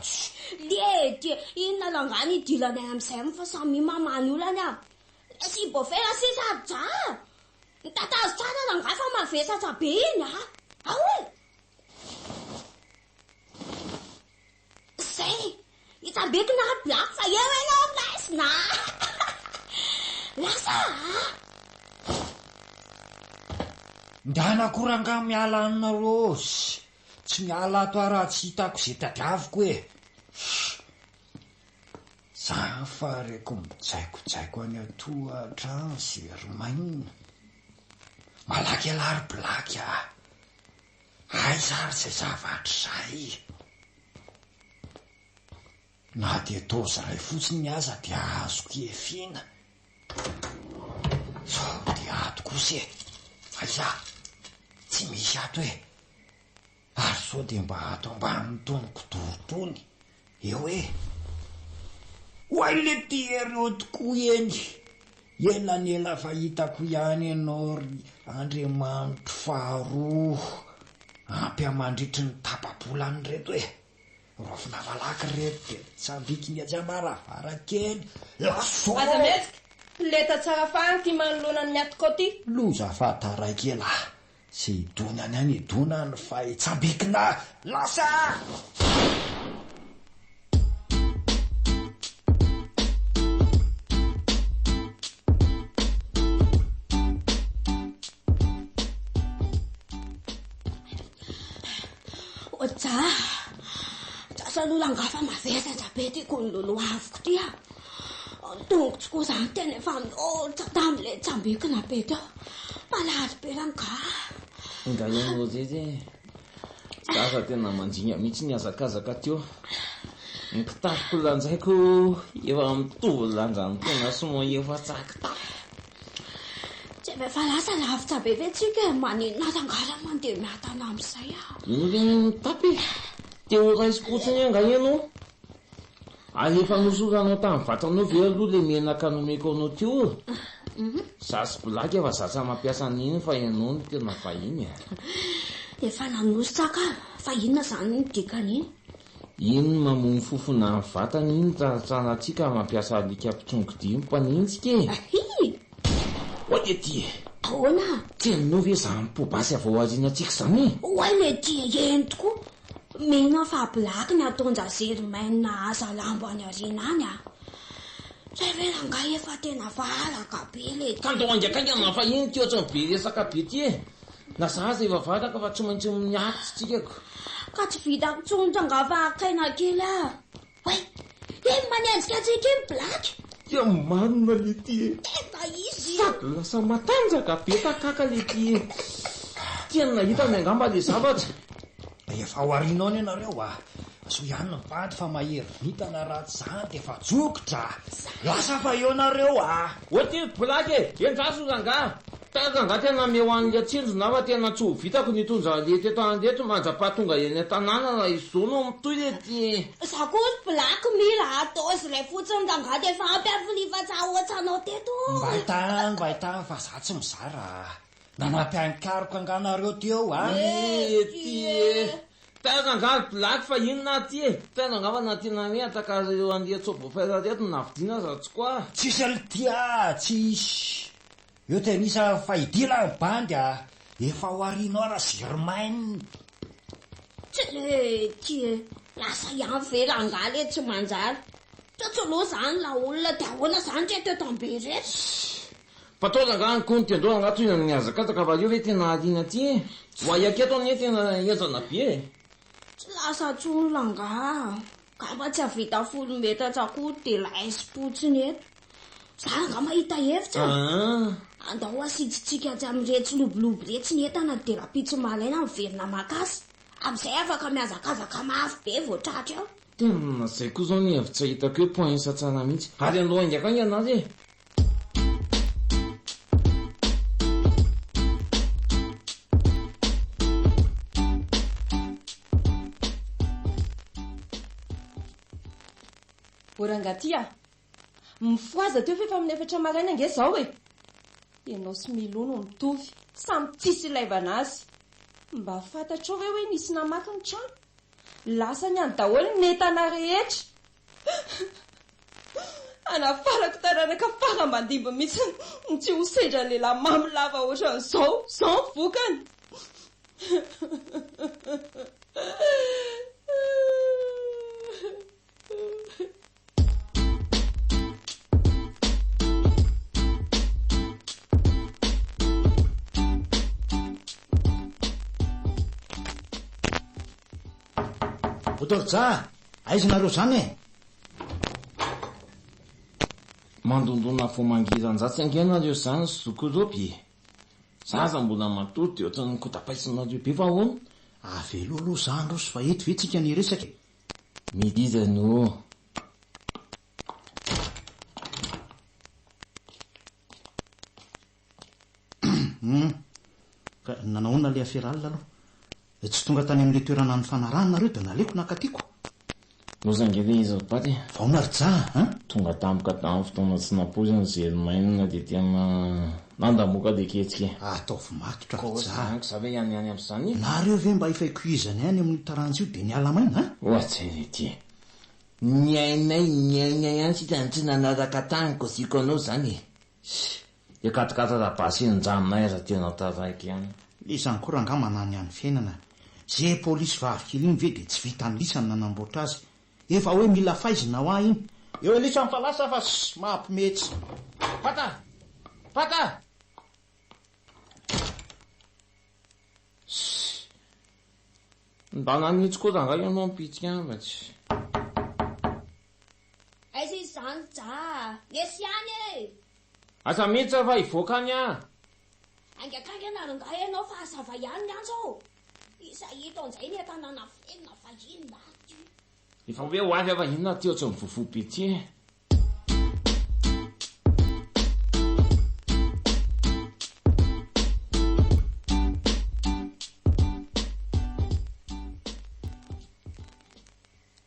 Lie dia inona rangahy ny idiranay amin'izay fa samia mamaha ny olany a! Sy bofera sisa ry ja a! Mitatazo tsara rangahy fa mavesatra be iny a! Ao e! Zay! Hitsambikina ary black fa eo ianao raisina a! Lasa a! Ndana koa rangahy miala any nareo ss! Tsy miala ato aho raha tsy hitako ze tadiaviko e! Ss! Zany fa reko mijaikojaiko any atohatra any Germaine. Malaky ialahy ry Black a! Aiza ary izay zavatra izay? Na dia dose iray fotsiny aza dia azoko ihefiana. Sao dia ato kosa e! Aiza? Tsy misy ato e! Ary sao dia mba ato ambanin'itony kidoro itony? Eo e! Oay le Pierrot tokoa eny! Ela ny ela fa hitako ihany ianao ry Andriamanitro faharoa! Ampy ahy mandritry ny tapa-bolana ireto e! Raofina malaky ireto dia tsambikiny etsy am-baravarankely! Lasa! Aza mihetsika! Pileta tsara fahiny ity manoloana ny miatoko ity! Loza fa taraiky elah! Tsy hidonany any hidonany fa hitsambikina lasa! Oja, tratra aloha rangahy fa mavesatra be ty gony lolohaviko ty a. Ny tongotro koa zany tena efa mihoatra tamin'ilay tsambikina be teo. Malahelo be rangahy. Ingahy ianao zay ze. Za aza tena mandringa mihitsy nihazakazaka teo. Ny kitapoko lanjaiko efa mitovy lanjan'ny tena saumon efa tsaky-taky. Tsy efa lasa lavitra be ve tsika e? Maninona rangahy raha mandeha miadana amin'izay ah? Ino ve ny mitapy e? Te ho raisiko fotsiny angaha ianao? Ary efa nosoranao tamin'ny vatanao ve aloha ilay menaka nomeko anao teo e? Za sy Black efa zatra mampiasa an'iny fa ianao no tena vahiny e. Efa nanosotra ka, fa inona izany ny dikan'iny? Iny mamono fofona ny vatana iny sanatria ka mampiasa alika mpitsongodia mpanenjika e! Ahi! Oay ety e! Ahoana? Tsy henonao ve izany poa-basy avy ao aorianantsika izany e? Oay lety e, heno tokoa! Mino aho fa black ny ataon-dRajermaine aza lambo any aoriana any a! Zay ve rangahy efa tena valaka be le. Ka ndao haingakaingana fa iny ty ohatran'ny be resaka be ty e! Na za aza efa valaka fa tsy maintsy miakitra tsika ko. Ka tsy vitako tsony rangahy fa hakaina kely ah! Oay! Iny manenjika antsika iny black! Tena marina le ty e! Tena izy! Sady lasa matanjaka be takaka le ty e! Tena hitany angamba le zavatra. Efa ao aoriana ao anie nareo a! Soa ihany ny vady fa mahery vintana raha tsy izany dia efa jokotra! Lasa fa eo nareo a! Oa ty ry black e! Endraso rangaha! Taiza angaha tena ameo an'ilay tsindrona fa tena tsy ho vitako ny hitondra an'ilay teto an'ireto mandra-pahatonga eny an-tanàna raha izao no mitohy le ty e! Za koa ry black mila dose iray fotsiny rangaha dia efa ampy ary filifatsa ohatranao teto. Mbay tany mbay tany fa za tsy mizara a! Nanampy an'i karoka angaha nareo teo a! Mety e! Taiza angaha ry black fa inona ary ty e! Taiza angamba na tena hoe atakarireo an'ireto sobofera ireto no navidiana aza tsy quoi! Tsisy an'ity a! Tsisy! Eo tenisa fa idila ny bandy a! Efa ho arinao ra Germaine. Tsy le ty e! Lasa ihany ve rangahy le tsy manjary? Tratry aloha zany la olona de ahoana zany reto eto ambe reto? Fa tao rangaha ny kony tendro rangaha toy ny nihazakazaka fa aleo ve tena ariana aty e! Ho ahy aketo anie tena henjana be e! Tsy lasa intsony rangaha, angamba tsy hahavita folo metatra akory dia raisim-potsiny eto. Za angaha mahita hevitra e! Andao asitsitsika atsy amin'iretsy lobolobo iretsy ny entana dia rahampitso maraina miverina maka azy. Amin'izay afaka mihazakazaka mafy be vao tratra eo. Tena zay koa zao ny hevitra hitako hoe poinsa tsara mihitsy. Ary andao haingankaingana ary e! Ô rangahy ty a! Mifohaza teo f'efa amin'ny efatra maraina ange izao e! Ianao sy Milou no mitovy, samy tsisy ilaivana azy. Mba fantatrao ve hoe nisy namaky ny trano? Lasany any daholo ny entana rehetra. Anafarako taranaka fara aman-dimby mihitsy ny tsy ho sendra lehilahy mamo lava ohatran'izao. Izao ny vokany. Botorja, aiza nareo zany e? Mandondona vao mangiran-dratsy ange nareo zany zoky Roby e! Za aza mbola matory de ohatran'ny kotapaisonareo be fa ahoana? Avelao aloha za handroso fa eto ve tsika ny hiresaka e? Midizany ô! Hum. Ka nanahoana ilay afera alina aloha? Tsy tonga tany amin'ilay toerana nifanarahana nareo dia naleoko nankatiko. Loza ange ilay izy ry Paty e. Vaona ry Ja a! Tonga tampoka tamin'ny fotoana tsy nampoizina Zelmaina dia tena nandamoaka ilay ketsika e. Ataovy matotra ry Ja. Koa za ve ihany ihany amin'izany e? Nareo ve mba efa ikoizana ihany amin'io taranja io dia niala maina a? Ohatry ry ty. Ny ainay ny ainay ihany sisa no tsy nanaraka tany kôziko anao izany e. Io katakata rabasy iny njaminay aza tena taraiky ihany. Le zany koa rangaha manany ihany fiainana. Ze polisy vavy kely iny ve de tsy vitan'i Lisa ny nanamboatra azy. Efa hoe mila faizina hoa iny. Eo Elisa fa lasa fa ss mampimetsy. Pata! Pata! Ss! Ndana mihitsy koa rangaha ianao mipitsika ambatsy. Aiza izy izany Ja a! Lesy ihany e! Aza miditra fa hivoaka any aho. Haingankaingana rangahy ianao fa hazava ihany ny antso ô! Iza hita ao indray ny entana nafenina fa inona ary ity? Efa hoe ho avy aho fa inona ity ohatran'ny vovoa be ity e!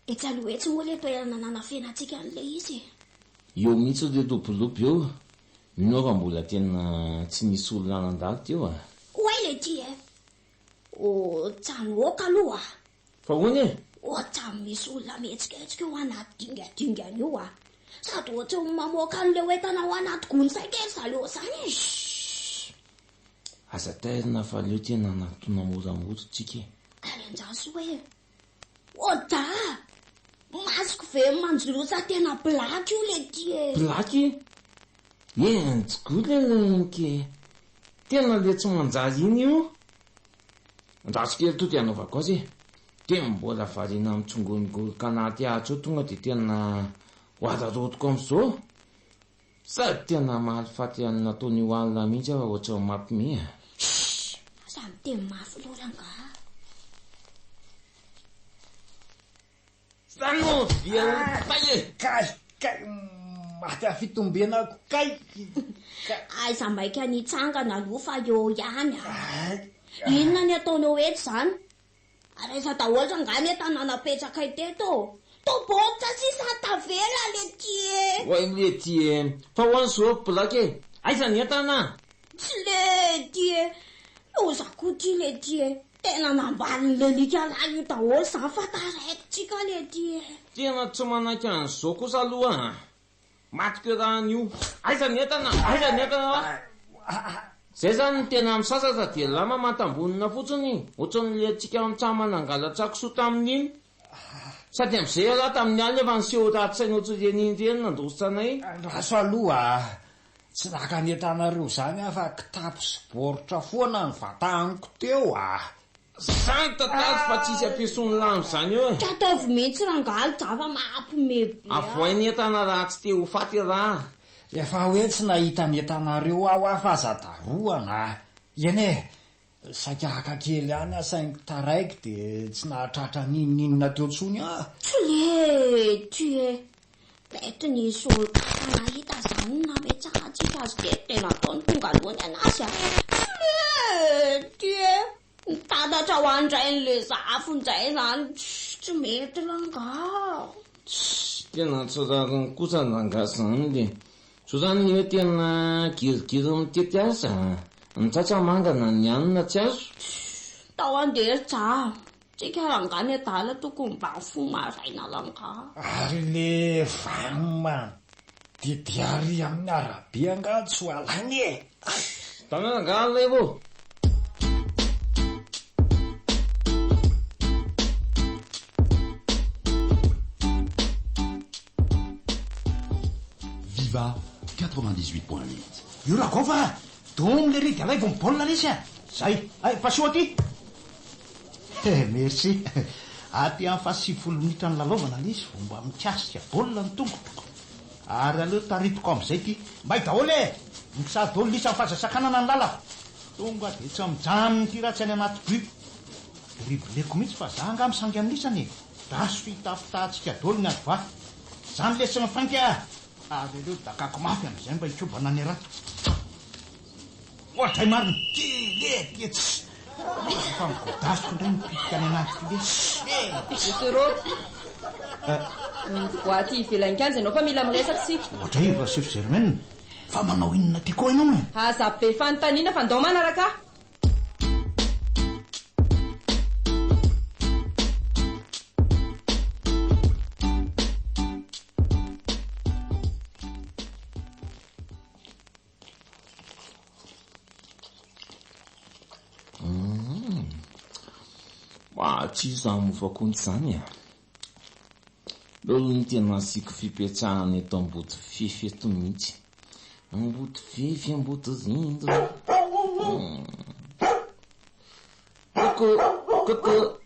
Etsy aloha etsy moa ilay toerana nanafenantsika an'ilay izy e. Eo mihitsy ilay lobolobo eo. Mino aho fa mbola tena tsy nisy olona nandalo teo a. Oay leity e! Ohatran'ny ok aloha a! Fa ahoana e? Ohatran'ny misy olona mihetsiketsika eo anaty dingadingana io a! Sady ohatran'ny mamoaka an'ilay entana ao anaty gony saika ry zareo izany e! Shh! Aza tairina fa aleo tena hanatona moramora tsika e! Ary andraso hoe Oda! Masoko ve manjolosa tena blaky io letia e! Blaky? Eny tokoa lelonky e! Tena le tsy manjary iny io! Andraso kely to dia anaovako azy e! Dia mbola variana mitsongonigoroka anaty atsy eo tonga dia tena ho araraotiko amin'izao! Sady tena mahalifaty an'ny nataon'io alina mihitsy aho ohatran'ny mampime a! Shh! Aza miteny mafy loatra angaha. Zany no dia ho tay e! Kay! Kay! Maty aho fitombenako kay! Kay! Aiza maika nitsangana aloha fa eo ihany a! Inona ny ataonao eto izany? Ary aiza daholo rangahy ny entana napetrakay teto? Toa baoritra sisa tavela letia e! Oay letia e! Fa ho an'i Zovy blaky e! Aiza ny entana? Tsy letia e! Loza koa ty letia e! Tena nambalin'ilay alika lahy io daholo izany fa taraiky tsika letia e! Tena tsy manaiky an'izao kosa aloha an! Matiko eran'io io. Aiza ny entana? Aiza ny entana hoa? Zay zany ny tena misasatra dia lama mantam-bonona fotsiny, ohatran'ny le antsika mitsam nangalatra kisoa tamin'iny. Sady amzay ialahy tamin'ny alina efa niseho ratsy saina ohatran'ireny iny ireny nandositra anay. Andraso aloha a! Tsy naka ny entanareo izany aho fa kitapo sy baoritra foana no vataniko teo a! Zany tantara fa tsisy ampieson'ny lamba zany eo e! Tsy ataovy mihitsy rangahy lja fa mampime be a! Avoay ny entana raha tsy te ho faty raha. Efa hoe tsy nahita ny entanareo aho aho fa aza darohana a! Eny e! Saika haka kely ihany aho saingy taraiky dia tsy nahatratra n'inon'inona teo intsony aho. Tsy le ty e! Mety nisy olon-kafa nahita izany no nametsahantsika azy kely dia nataony tonga aloha ny an'azy a! Tsy le ty e! Nitatatra ho an-drain'le zafy indray izany, tsy mety rangaha. Tssy, tena tsy rariny kosa rangaha izany le. Zao zany ny hoe tena girigiry mitety azy a! Ny tratra mangana ny hanina tsy azo. Tssy, tao andeha ry ja. Tsika rangaha ny adala tokony mba mifoha maraina rangaha. Ary le vanona didy ary amin'ny arabe angaha tsy ho alaina e! Tana rangaha alaivo. Viva 98.8. Io Ragôva a! Domy lery de alaivo ny baolina lesy a! Zay! Hay, pasio aty! He, merci! Aty amin'ny faha 90 minitra nilalaovana lesy vao mba mikasika baolina ny tongotro. Ary aleo taritiko amin'izay ity. Mbay daholo e! Mikisaha daholo lisa amin'ny fahazasakanana ny lalako. Tonga de tsy mijanona ity raha tsy any anaty but. Dribleko mihitsy fa za angaha misangy an'lisany e! Daso fitapitahantsika daholo ny ady vato. Zany lesy ny fainka a! Ary aleo dakako mafy amin'izay mba hikobana ny harato. Oadray marina! Ty le ty tsy! Efa migodasiko indray mipitika any anaty filet. Monsieur Roby, mivoaha aty ivelan'ny kianja ianao fa mila miresaka isika. Oadray ry Rasefo Germaine, fa manao inona aty koa ianao e? Aza be fanontaniana fa ndao manaraka ahy. Tsy izany mofo akondro izany e. Leo aloha ny tena asiako fipetrahana eto ambody fefy eto mihitsy. Ambody fefy, ambody rindrina. Coco, coco.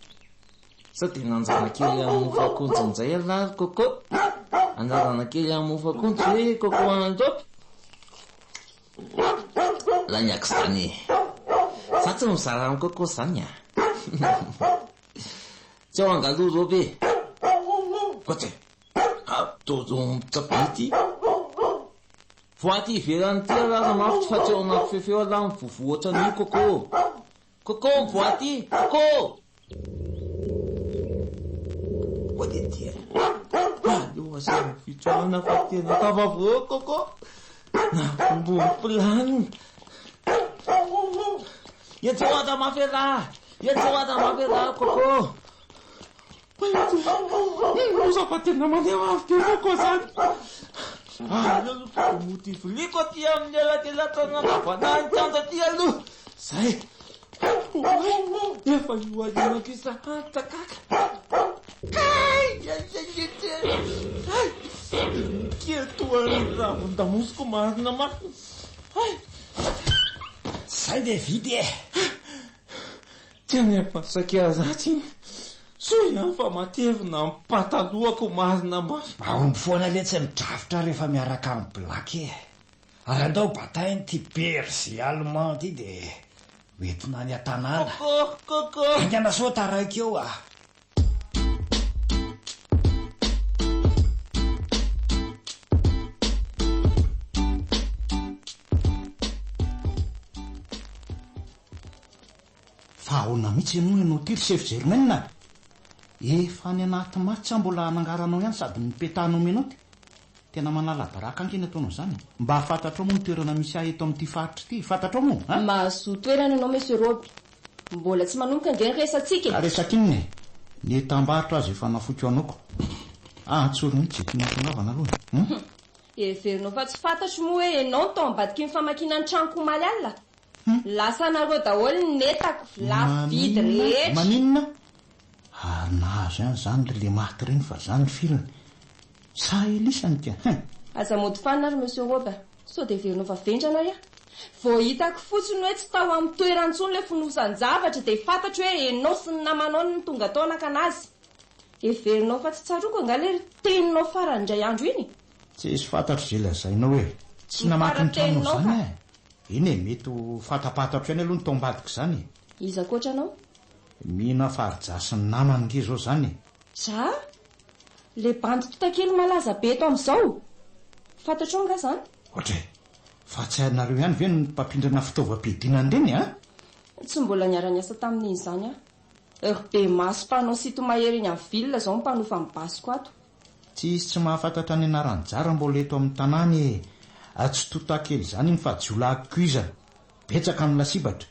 Sao dia nanjana kely amin'ny mofo akondro indray ialahy ry Coco? Anjarana kely amin'ny mofo akondro ve Coco Andropy? Laingako izany e. Za tsy mizara amin'i Coco izany a. Tsy ao angaloha Roby e. Koa e. Ataovy be ity. Vao aty ivelany ity ialahy ramafy fa tsy ao anaty fefy ao ialahy mivovoa ohatran'io Coco. Coco mivoaha aty! Coco! Koa dia dia aleo asiana fitsoahana fa tena tafavoaka Coco! Nahomby ny planina. Hetseho aza mafy elah! Hetseho aza mafy elah Coco! Loza fa tena maneho avy be Coco zany! Aleo aloha fa mody viliako aty amin'ny elakelan-tanana ny kianja aty aloha! Zay! Oay! Efa io alinako io sahady takaka! Kay! Ay! Kely toa ny ravin-damosiko marina marina! Ay! Zay dia vita e! Tena efa saika ratsy iny. Soa ihany fa matevina ny patalohako marina mafy. Mahomby foana letsy ny drafitra rehefa miaraka amin'ny Black e. Ary andao bataina ity berger allemand ity dia ho entina any an-tanàna. Coco, coco. Haingana soa taraiky eo a. Fa ahoana mihitsy ianao ianao ity ry Chef Germaine a? Efa any anaty match mbola hanangaranao ihany sady nipetahanao menottes? Tena manala baraka ange ny ataonao izany e! Mba fantatrao moa ny toerana misy ahy eto amin'ity faritra ity? Fantatrao moa? An? Mahazoa toerana ianao Monsieur Roby. Mbola tsy manomboka ange ny resatsika e! Ka resaka inona e? Ny entam-barotra aza efa nafoiko anao ko. Ah, tsory mihitsy izay tianao hatongavana aloha e! Hum? Heverinao fa tsy fantatro moa hoe ianao no tao ambadiky ny famakiana ny tranoko omaly alina? Lasanareo daholo ny entako, lafo vidy Maninona? rehetra. Maninona? Ary nahazo ihany izany ry le maty ireny fa zany ny filany. Sa elisany ka? Hein! Aza mody fanina ry Monsieur Roba. Sao dia heverinao fa vendrana ary aho? Vao hitako fotsiny hoe tsy tao amin'ny toerany intsony ilay fonosan-javatra dia fantatro hoe enao sy ny namanao no tonga tao naka anazy. Heverinao fa tsy tsaroako angaha ilay teninao farany indray andro iny? Tsisy fantatro izay lazainao e! Tsy Ny namaky ny tranonao fara-teninao izany ka. aho e! Eny e, mety ho fantapantatro ihany aloha ny tao ambadik'izany e! Iza ankoatra anao? Mino aho fa ry Jah sy ny namany nge izao izany e! Jah? Le bandy tontakely malaza be eto amin'izao? Fantatrao angaha izany? Ohatra e! Fa tsy hainareo ihany ve ny mpampindrana fitaovam-piadiana an'ireny a? Tsy mbola niara-niasa tamin'iny izany aho. Ry bemaso mpanao sinto-mahery eny amin'ny ville izao no mpanofa ny basiko ato. Tsisy tsy mahafantatra ny anaran'i Jara mbola eto amin'ny tanàna e! Tsy tontakely izany iny fa jiolahy koizana. Betsaka ny lasibatra.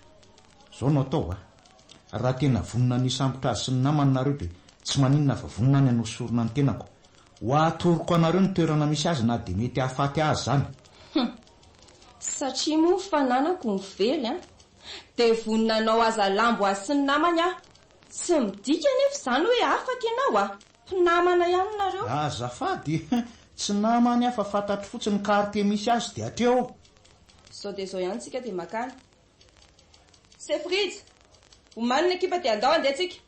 Izao no atao a! Raha tena vonona ny hisambotra azy sy ny namany nareo dia tsy maninona fa vonona aho ny hanao sorona ny tenako. Ho atoroko anareo ny toerana misy azy na dia mety hahafaty ahy aza izany. Hum! Satria moa ny fananako no very an! Dia vonona hanao hazalambo azy sy ny namany aho. Tsy midika anefa izany hoe afaka ianao a! Mpinamana ihany nareo. Azafady, tsy namany aho fa fantatro fotsiny ny quartier misy azy dia hatreo. Izao dia izao ihany tsika dia makany. Sefo Rija! Omano ny ekipa dia andao handeha tsika!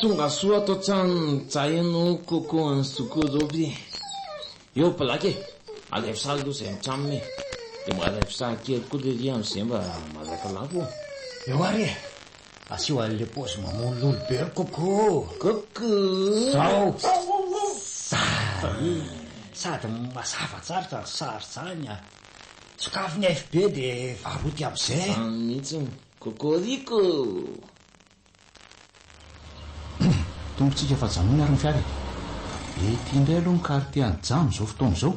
Tonga soa ato an-tranon'i Jaeno Coco an'i Zoky Roby. Eo Black e! Alaivo sary aloha izay mitramina e! Dia mba alaivo sary kely koa lery amin'izay mba malaky lafo. Eo ary e! Asio an'le paozy mamono lolo be ry Coco! Coco! Zao! Zay! Sady mazava tsara zany sary zany a! Sokafy ny FB dia varoty amizay! Zany mihitsiny! Cocorico! Tompontsika fa janony ary ny fiara e! Ety indray aloha ny quartier an'i Jam izao fotoana izao.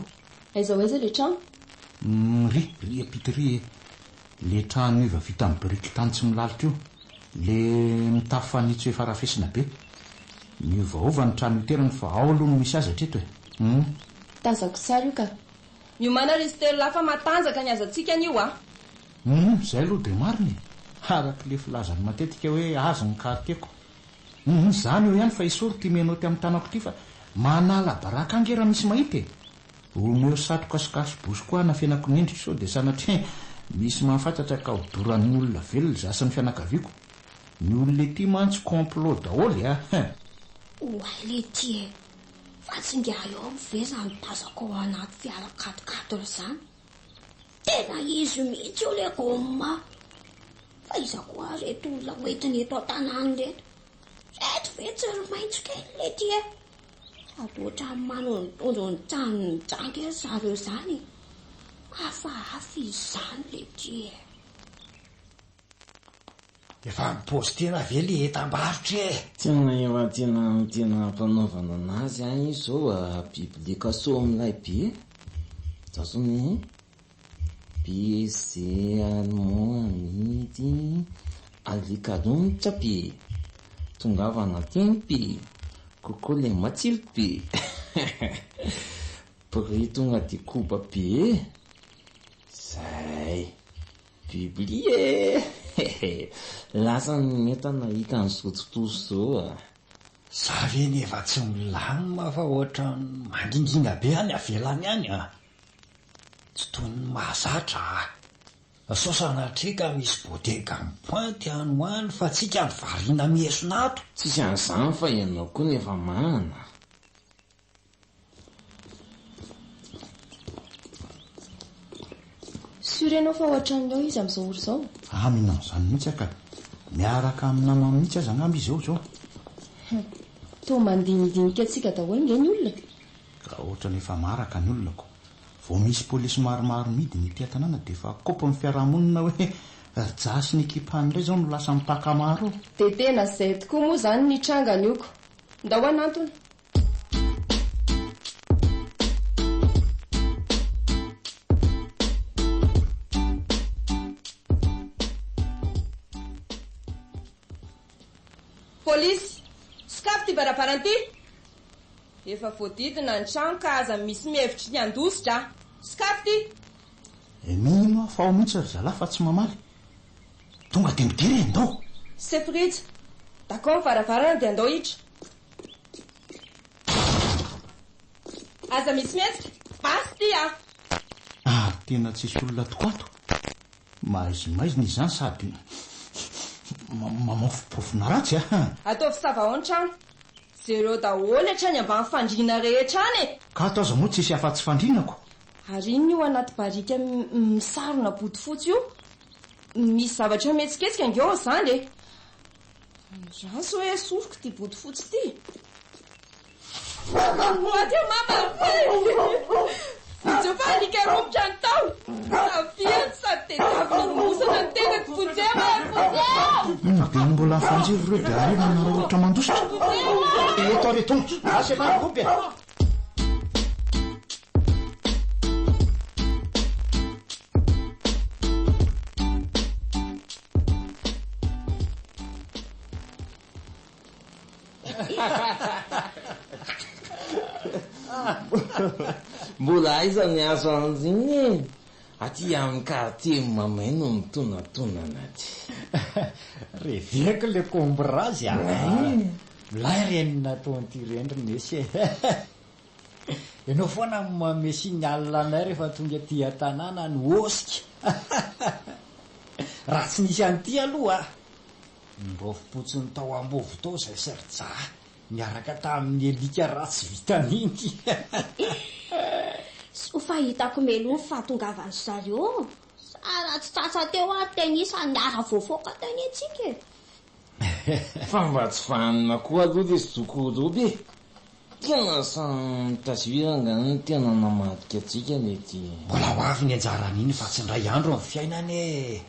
Aiza ho aiza ilay trano? Humm ry, ry ampita ry e! Le trano iva vita amin'ny biriky tany tsy milalotra io, le mitafo fanitso efa rafesina be. Miovaova ny trano itoerany fa ao aloha no misy azy hatreto e! Humm. Tazako tsara io ka. Miomàna ry Stella fa matanjaka ny hazantsika anio a! Humm zay aloha de marina e! Araka le filazany matetika hoe azy ny quartier-ko. Humm zany eo ihany fa esory ty menotte amin'ny tanako ty fa manala baraka ange raha misy mahita e! Omeo satroka sy cache-bouche koa hanafenako ny endriko sao dia sanatria misy mahafantatra ka ho doran'ny olona velona izaho sy ny fianakaviako. Ny olona ety mantsy complot daholo a! Oay letia e! Fa tsy ingahy omby ve zany tazako ao anaty fiara quatre-quatre zany? Tena izy mihitsy io le gomma! Fa iza koa ary ireto olona hoentiny eto an-tanàna ireto? Ireto ve tsy ry maitso kely letia e? Sady ohatran'ny manondrondro ny tranon'ny janga ery zareo izany e! Hafahafa izy izany letia e! Efa mi-poster-na ve le entam-barotra e? Tena efa tena tena ampanaovana anazy an io zao a, publication milay be, Jason BC allemand amidy alika romotra be, tongavana aty be, coco le matsiro be, prix tonga de koba be, zay. Publier e! Lasa ny entana hita an'izao tontolo izao a! Za ve nefa tsy milamina fa ohatran'ny mangingina be any avelany any a! Tsy toy ny mahazatra a! Sao sanatria ka misy bodega mipointy any ho any fa tsika no variana miesona ato? Tsisy an'izany fa ianao koa no efa manana. Sûr ianao fa ao an-tranony ao izy amin'izao ora izao? Ah, mino an'izany mihitsy aho ka. Miaraka amin'ny namany mihitsy aza angamba izy ao izao. Hum, toa mandinidinika antsika daholo nge ny olona e. Ka ohatran'ny efa maraka ny olona ko. Vao misy polisy maromaro midina ety an-tanàna dia efa kopy ny fiarahamonina hoe ry Jah sy ny ekipany indray izao no lasa mipaka maro eo. Dia tena izay tokoa moa izany ny nitranga anio ko. Ndao hanantona. Polisy! Sokafy ity varavarana ity! Efa voadidina ny trano ka aza misy mihevitry ny handositra a! Sokafy ity! Mino aho fa ao mihitsy ry zalahy fa tsy mamaly. Tonga dia midira e, ndao! Sefo Rija, dakao ny varavarana dia andao hiditra. Aza misy mihetsika, basy ity a! Ary tena tsisy olona tokoa ato. Maizimaizina izany sady mamaofopofona ratsy a! Ataovy savahao ny trano. Jereo daholo hatrany ambany fandriana rehetra any e! Ka ato aza moa tsisy afa-tsy fandriana ko! Ary inona io anaty barika misarona bodofotsy io? Misy zavatra mihetsiketsika ange ao izany e! Andraso hoe esoriko ity bodofotsy ity. Maty aho mama! Vonjeo fa alika romotra ny tao! Avia sady tediavina rombosana ny tenako, vonjeo e! Vonjeo! Inona be no mbola mifanjevo ireo dia aleo manararaotra mandositra. Eto ary eto! Lasa ialahy ry Roby a! Mbola aiza ny azo an'iny e? Aty amin'ny quartier mamay no mitonatonana aty. Reveko le combrazy a! Milay reny nataon'ity reny ry Messi e! Ianao foana no manome signal anay rehefa tonga aty an-tanàna ny osika! Raha tsy nisy an'ity aloha Niraofim-potsiny tao Ambovo tao izay sy ry Jah niaraka tamin'ny alika ratsy vitan'iny. Soa fa hitako mialoha ny fahatongavan-dry zareo. Sa raha tsy tratra teo aho tena isan'ny niara-voafaoka tany antsika e. Fa mba tsy vanona koa aloha ilay zokiolobe e. Tena samy tazia angaha no tena namadika antsika lety e. Mbola ho avy ny anjaran'iny fa tsy indray andro ny fiainana e!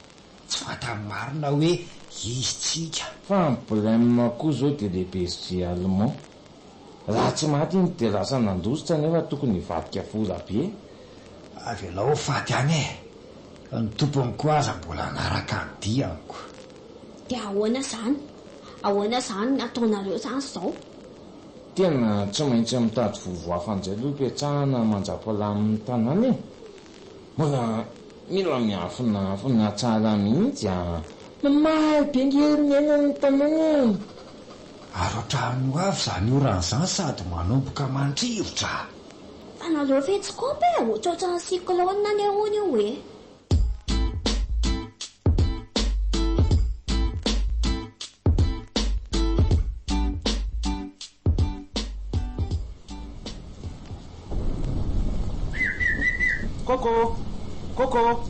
Tsy fantany marina hoe izy tsika. Fa ny blem koa zao de le berger allemand. Raha tsy maty iny de lasa nandositra nefa tokony hivadika vola be. Avelao ho faty any e! Ny tompony koa aza mbola hanaraka ny dianko. Dia ahoana izany? Ahoana izany ny ataonareo izany izao? Tena tsy maintsy mitady vovo hafa indray aloha ipetrahana mandrapalamin'ny tanàna e! Mbola mila miafinafina tsara mihitsy a! Mamay be nge ry neny ny tanàna e! Ary ohatran'ny ho avy izany orana izany sady manomboka mandrivotra. Fa nareo ve tsy kopy e? Ohatrohatran'ny cyclone anie hono io e! Coco! Coco!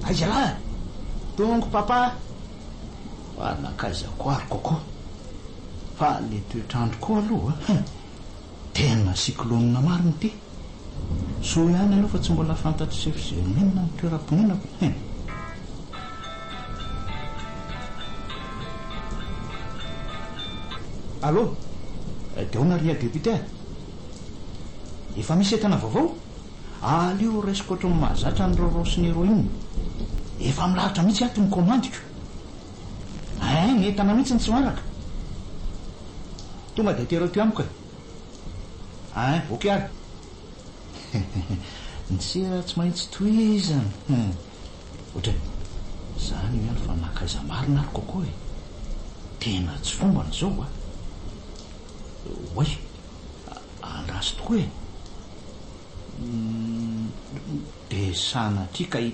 Aiza lahy? Tongo papa! Fa nankaiza koa ary Coco? Fa le toetr'andro koa aloha hein! Tena cyclone marina ity! Soa ihany aloha fa tsy mbola fantatr'i Chef Germaine ny toeram-ponenako hein! Allô? Dia ahoana ry député a? Efa misy entana vaovao? Aleo raisiko ohatry ny mahazatra ny raorao sy ny héroïne. Efa milahatra mihitsy ato ny komandiko. Hein, ny entana mihitsy no tsy miaraka. Tonga dia atero aty amiko e. Hein, ok ary. Ny sera tsy maintsy tohizana. Ohatry ny zany io ihany fa nankaiza marina ary Coco e! Tena tsy fombany izao a! Oay! Andraso tokoa e! Dia sanatria ka i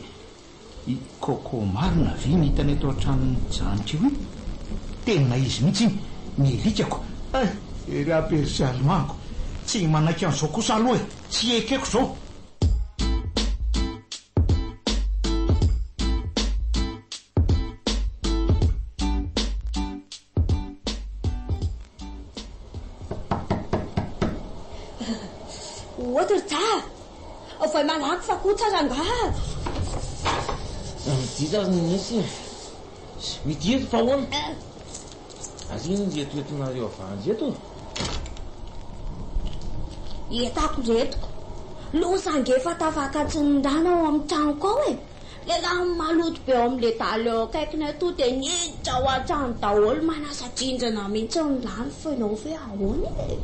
i Coco marina ve iny hitany eto an-tranon'i Janitra io iny? Tena izy mihitsy iny! Ny alikako! Hay! Ery aperçu allemand-ko! Tsy manaiky an'izao kosa aloha e! Tsy ekeko izao! Ohatra ry Jah! Vao malaky fa koa tsara angaha! Midira ry Nisy e! Midira fa ahoana? Ary inona ireto entinareo avy any ireto? Entako ireto. Loza ange fa tafakatry ny rano ao amin'ny tranoko ao e! Lehilahy maloto be ao amin'ilay dahalo eo akaikinay toa dia niditra ao an-trano daholo manasa-drindrina mihitsy ny rano fa ianao ve ahoana e?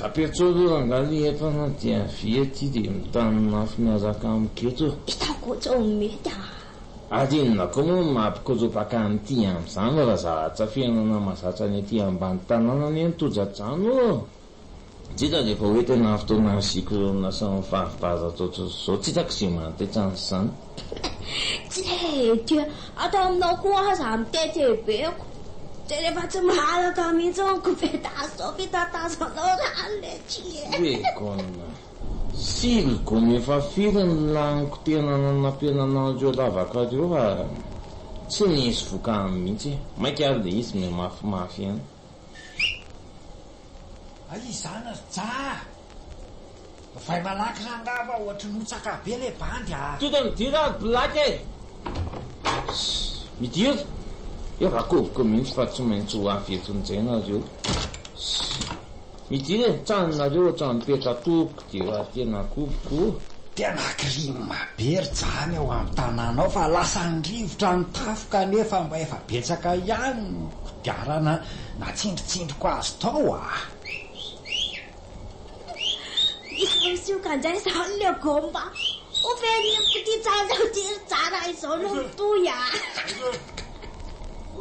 Apetso aloha rangahy ilay entana dia avia aty dia mitanina afo miaraka amiko eto. Hitako ohatran'ny mety ah! Ary inona koa moa no mampikoropaka an'ity amin'izany raha zavatra fiainana mahazatra ny aty ambany tanàna anie ny tojadrano ô! Indrindra rehefa hoe tena fotoanan'ny cyclone sy ny fahavaratra ohatran'izao, tsy hitako izay mahataitra an'izany. Tsia dia ato aminao koa aza mitete beko dia rehefa tsy maharaka mihitsy ny kopetasy zao fitatazanao rano le tsia. Legona. Siligona efa firy ny laniko tena nanampenana an'ireo lavaka ireo fa tsy nisy vokany mihitsy e. Mainka ary ilay izy mihamafimafy ihany. Hay izany ry Ja a! Vay malaky rangaha fa ohatry ny hotsaka be le bandy a! Tonga midira ry black e! Midira! Efa koboko mihitsy fa tsy maintsy ho avy eto indray nareo. Midira e! Tranonareo ohatran'ny petra-tobiko dia efa tena koboko o! Tena crime be ry Ja ny ao amin'ny tanàna ao fa lasan'ny rivotra ny tafo kanefa mba efa betsaka ihany ny kodiarana natsindritsindriko azy tao a! Misy misioka indray izany le gomba. Ho fenimiko ity tsara ity ry Ja raha izao no mitohy a!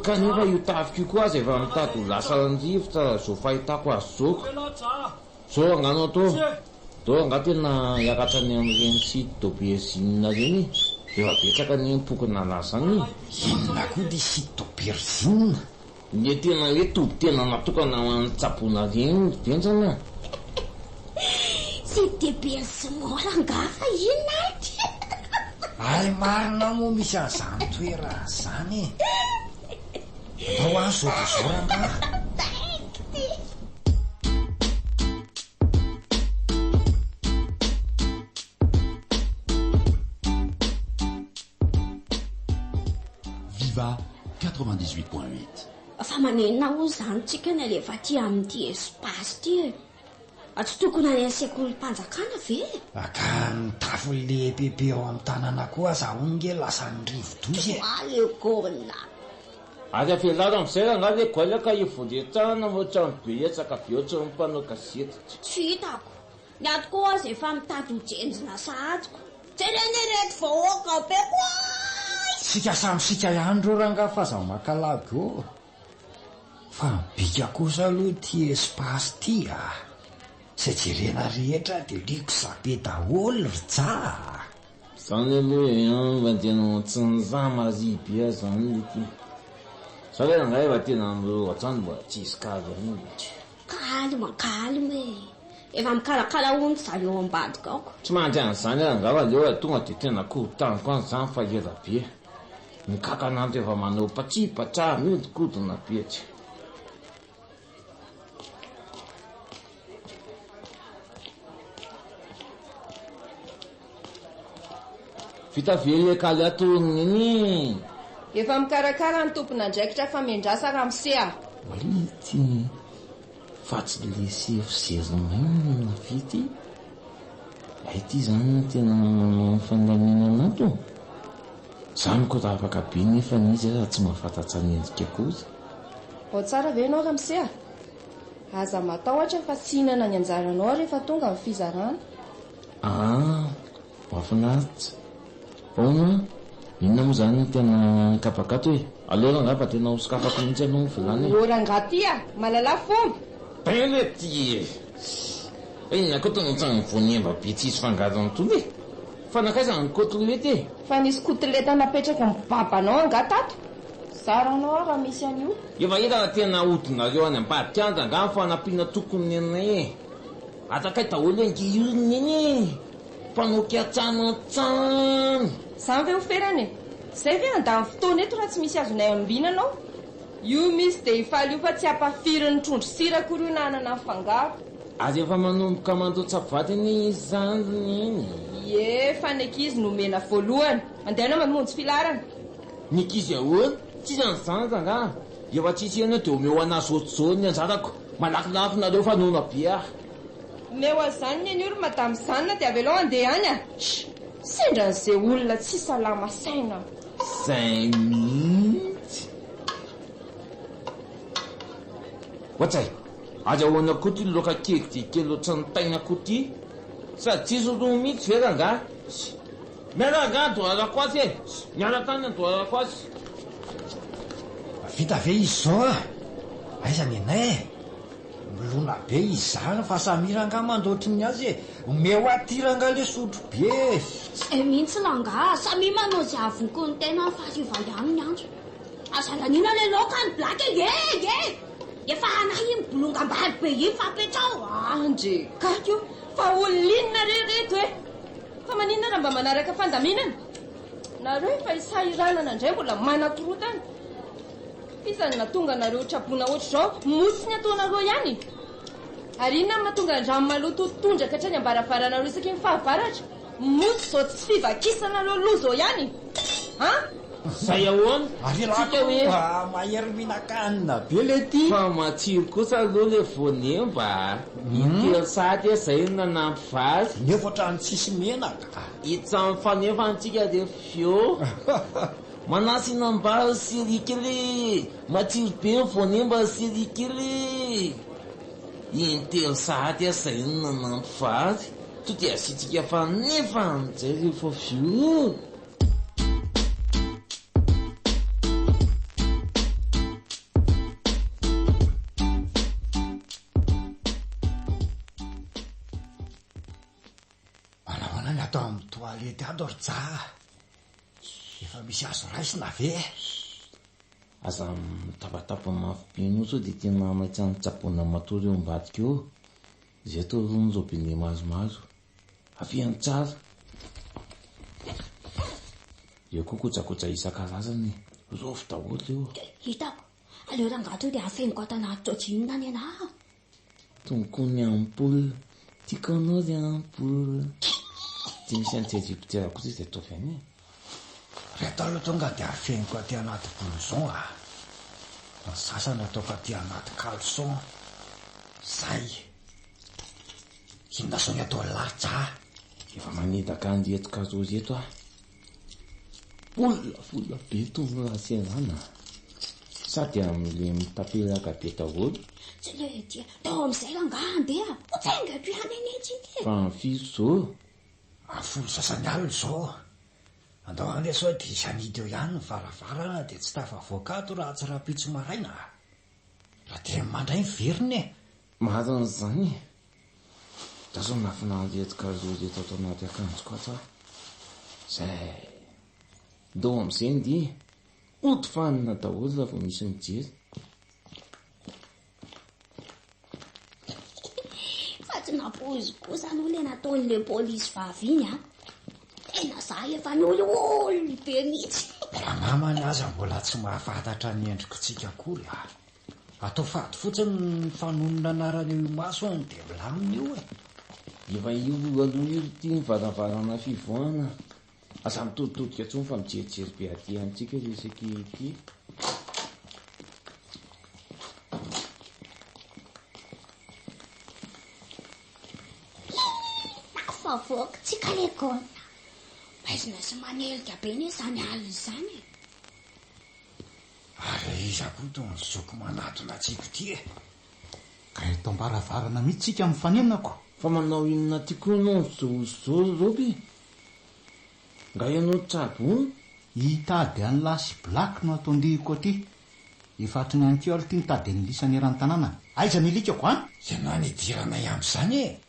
Kanefa io tafika io koa aza efa mitady ho lasan'ny rivotra raha izao fahitako azy izao ka. Zao angaha no atao? Zao angaha tena hiakatra any amin'ireny site d'aubergine ireny e? Efa betsaka anie ny pokona lasa any e! Inona koa ity site d'aubergine? Ilay tena hoe toby tena natokana ho an'ny tsaboina ireny ry Benjana a! Site d'hébergement rangaha fa inona ary ity? Hay marina moa misy an'izany toerana izany e! Andao any zao dia zao rangaha. Viva 98.8. Fa maninona hozy izany tsika ny alefa aty amin'ity espace ity e? Tsy tokony any amin'ny sekolim-panjakana ve e? Ka ny tafon'le EPP ao amin'ny tanana koa aza hono nge lasan'ny rivodoza e! Toi le gona! Ary avelaro amin'izay rangahy le goal ka hivoletsahana ohatran'ny be hetsaka be ohatran'ny mpanao gazety. Tsy hitako. Ny ato koa aza efa mitady ho jenjina sahady ko. Jerena ireto vahoaka be koay! Sika samy sika ihany reo rangahy fa aza maka lagy ô! Fa ny bika kosa aloha ity espace ity a! Izay jerena rehetra dia luxe be daholo ry ja a! Zany aloha e an mba tena tsy nizama ry be aho zany le ty. Za ve rangahy efa tena amin'ireo hatrany mbola tsisy kaly ihany mihitsy. Calme calme e! Efa mikarakara hono zareo ambadika ao ko. Tsy mandry an'izany aho rangahy fa aleo tonga dia tena korotaniko any zany fa ela be. Ny kakan'andro efa manao patsipatsa mihodinkodina be tsy. Vita ve ilay kaly ato Neny? Efa mikarakara ny tompon'andraikitra fa miandrasa ramose a! Oay ity fa tsy le sefo Germaine no ve ity? Hay ity zany no tena manao ny fandaminana ato? Zany ko raha afaka be nefa izy aza tsy mahafantatsa ny endrika akory. Ao tsara ve ianao ramose a? Aza matahotra fa tsy hihinana ny anjaranao aho rehefa tonga ny fizarana. Aa, mahafinaritra. Fa hono an, inona moa izany no tena kabaka ato e? Aleo rangahy fa tena ho sokafako mihitsy aloha ny vilany e. Ô rangahy ty a! Mahalala fomba! Belle ty e! Fa inona koa tony ohatran'ny voanemba be tsisy fangarony tony e? Fa nankaiza ny côtelette e? Fa nisy côtelette napetraky ny babanao angaha tato? Zaranao aho raha misy an'io. Efa hita fa tena ahodinareo any ambadika any rangahy ny fanampiana tokony nenay e! Atakay daholo ange io ry neny e! Mpanao kiantranoantrano! Zany ve ho ferana e? Zay ve handany fotoana eto raha tsy misy azonay ambinana ao? Io misy dia hifaly io fa tsy hampafirin'ny trondro sira akory io na anana mifangaro. Ary efa manomboka mandrotsa-bady anie izy izany ry neny e! Ie, fa ny ankizy no omena voalohany. Mandehana mamonjy filaharana. Ny ankizy ahoana? Tsisy an'izany rangaha. Efa tsisy hena dia omeo anah zao ny anjarako. Malakilaky nareo fa noana be aho. Omeo an'izany ny an'io ry madame Zana dia avelao handeha any a! Sendra an'izay olona tsy salama saina. Zay mihitsy. Ohatray, ary ahoana koa ty loaka kely dia kely ohatran'ny tain'akoho ty? Sady tsisy roa mihitsy ve rangaha? Miala angaha Andohalakoasy e! Miala tany Andohalakoasy. Vita ve izy izao a? Aiza ny anay e? Milona be izy izany fa samia rangaha mandoatry ny azy e! Omeo aty rangaha le sotro be e! Zay mihitsy rangaha, samia manao izay havoky ny tenany fa hariva ihany ny andro. Aza laniana le laoka any black e! Ye! Ye! Efa anay iny bolongam-bary be iny fa apetraho a! Andre gaga io fa olona inona re reto e! Fa maninona raha mba manaraka fandaminana? Nareo efa isahiranana indray mbola manakorotana. F'iza no nahatonga anareo ho traboina ohatr'izao? Mosy ny ataonareo ihany? Ary inona no mahatonga ny rano maloto ho tondraka hatrany am-baravaranareo isaky ny fahavaratra? Mosy izao tsy fivakisanareo loha izao ihany? An? Zay ahoana? Ary Tsika hoe. Mba mahery mihinan-kanina be le ty. Fa matsiro kosa aloha le voanemba a! Intelo sahady aho zay no nanampy vary. Nefa ohatran'ny tsisy menaka. Hitsam fanefa antsika re fio. Manasinam-bary sy rikily! Matsiro be ny voanemba sy rikily! Intelo sahady aho zay no nanampy vary. To dia asiantsika fanefa an'izay rehefa avy eo. Manahoana ny ato amin'ny toilette ato ry Ja a? Efa misy azo raisina ve? Aza mitabataba mafy be ianao sao dia tena maitsa ny tsaboina matory eo ambadika eo. Izay toa aloha ny robinet maromaro. Afehiny tsara. Eo koa kojakoja isan-karazany e. Rofy daholo io. Hitako. Aleo rangahy tonga dia afeniko ato anaty jean ny anah. Tony koa ny ampoule. Tiako anao ry ampoule. Tsy misy an'i Egyptiana kosa izy ataovy any e. Reto aloha tonga dia afeniko aty anaty blouson a. Ny sasany ataoko aty anaty caleçon. Zay. Inona zao ny atao latsa a? Efa manendaka an'ireto carreaux ireto aho. Vola vola be itony laserana a! Sady amin'le mitapelaka be daholo. Tsy le dia tao amin'izay rangaha handeha, ho tsaingako ihany anie tsy ity e! Fa ny firy izao? Amin'ny folo sasany alina izao. Andao anie sao dia hisy hanidy eo ihany ny varavarana dia tsy tafavoaka ato raha tsy rahampitso maraina a! Raha dia mandray miverina e! Marina izany e! Za zao nahafinaritra ireto cadeau ireto ato anaty akanjoko ato ah. Zay. Ndao amizay ndy. Hody fanina daholo raha vao misy mijery. Fa tsy nampoiziko kosa aloha le nataon'le polisy vavy iny a. Tena za efa niolioly be mihitsy. Ranamana aza mbola tsy mahafantatra ny endrikitsika akory ah. Atao fady fotsiny ny mifanonona anarana eo imasony dia milamina io e! Efa io aloha io ity ny varavarana fivoahana. Aza mitoditodika intsony fa mijerijery be aty amintsika ry isaky ity. Tafavoaka-tsika le gona. Maizina sy manelika be anie izany alina izany e. Ary iza koa itony zoky manatona antsika ity e? Ka eto am-baravarana mihitsy tsika mifanena ko! Fa manao inona aty koa ianao zao zao Roby e? Nga ianao tsabo hono? Hitady an'lah sy Black no ato-andihiko aty. Efa hatry ny ankeo aloha ity nitady an'i Lisany eran'ny tanàna. Aiza ny alikako an? Inona no idiranay amin'izany e?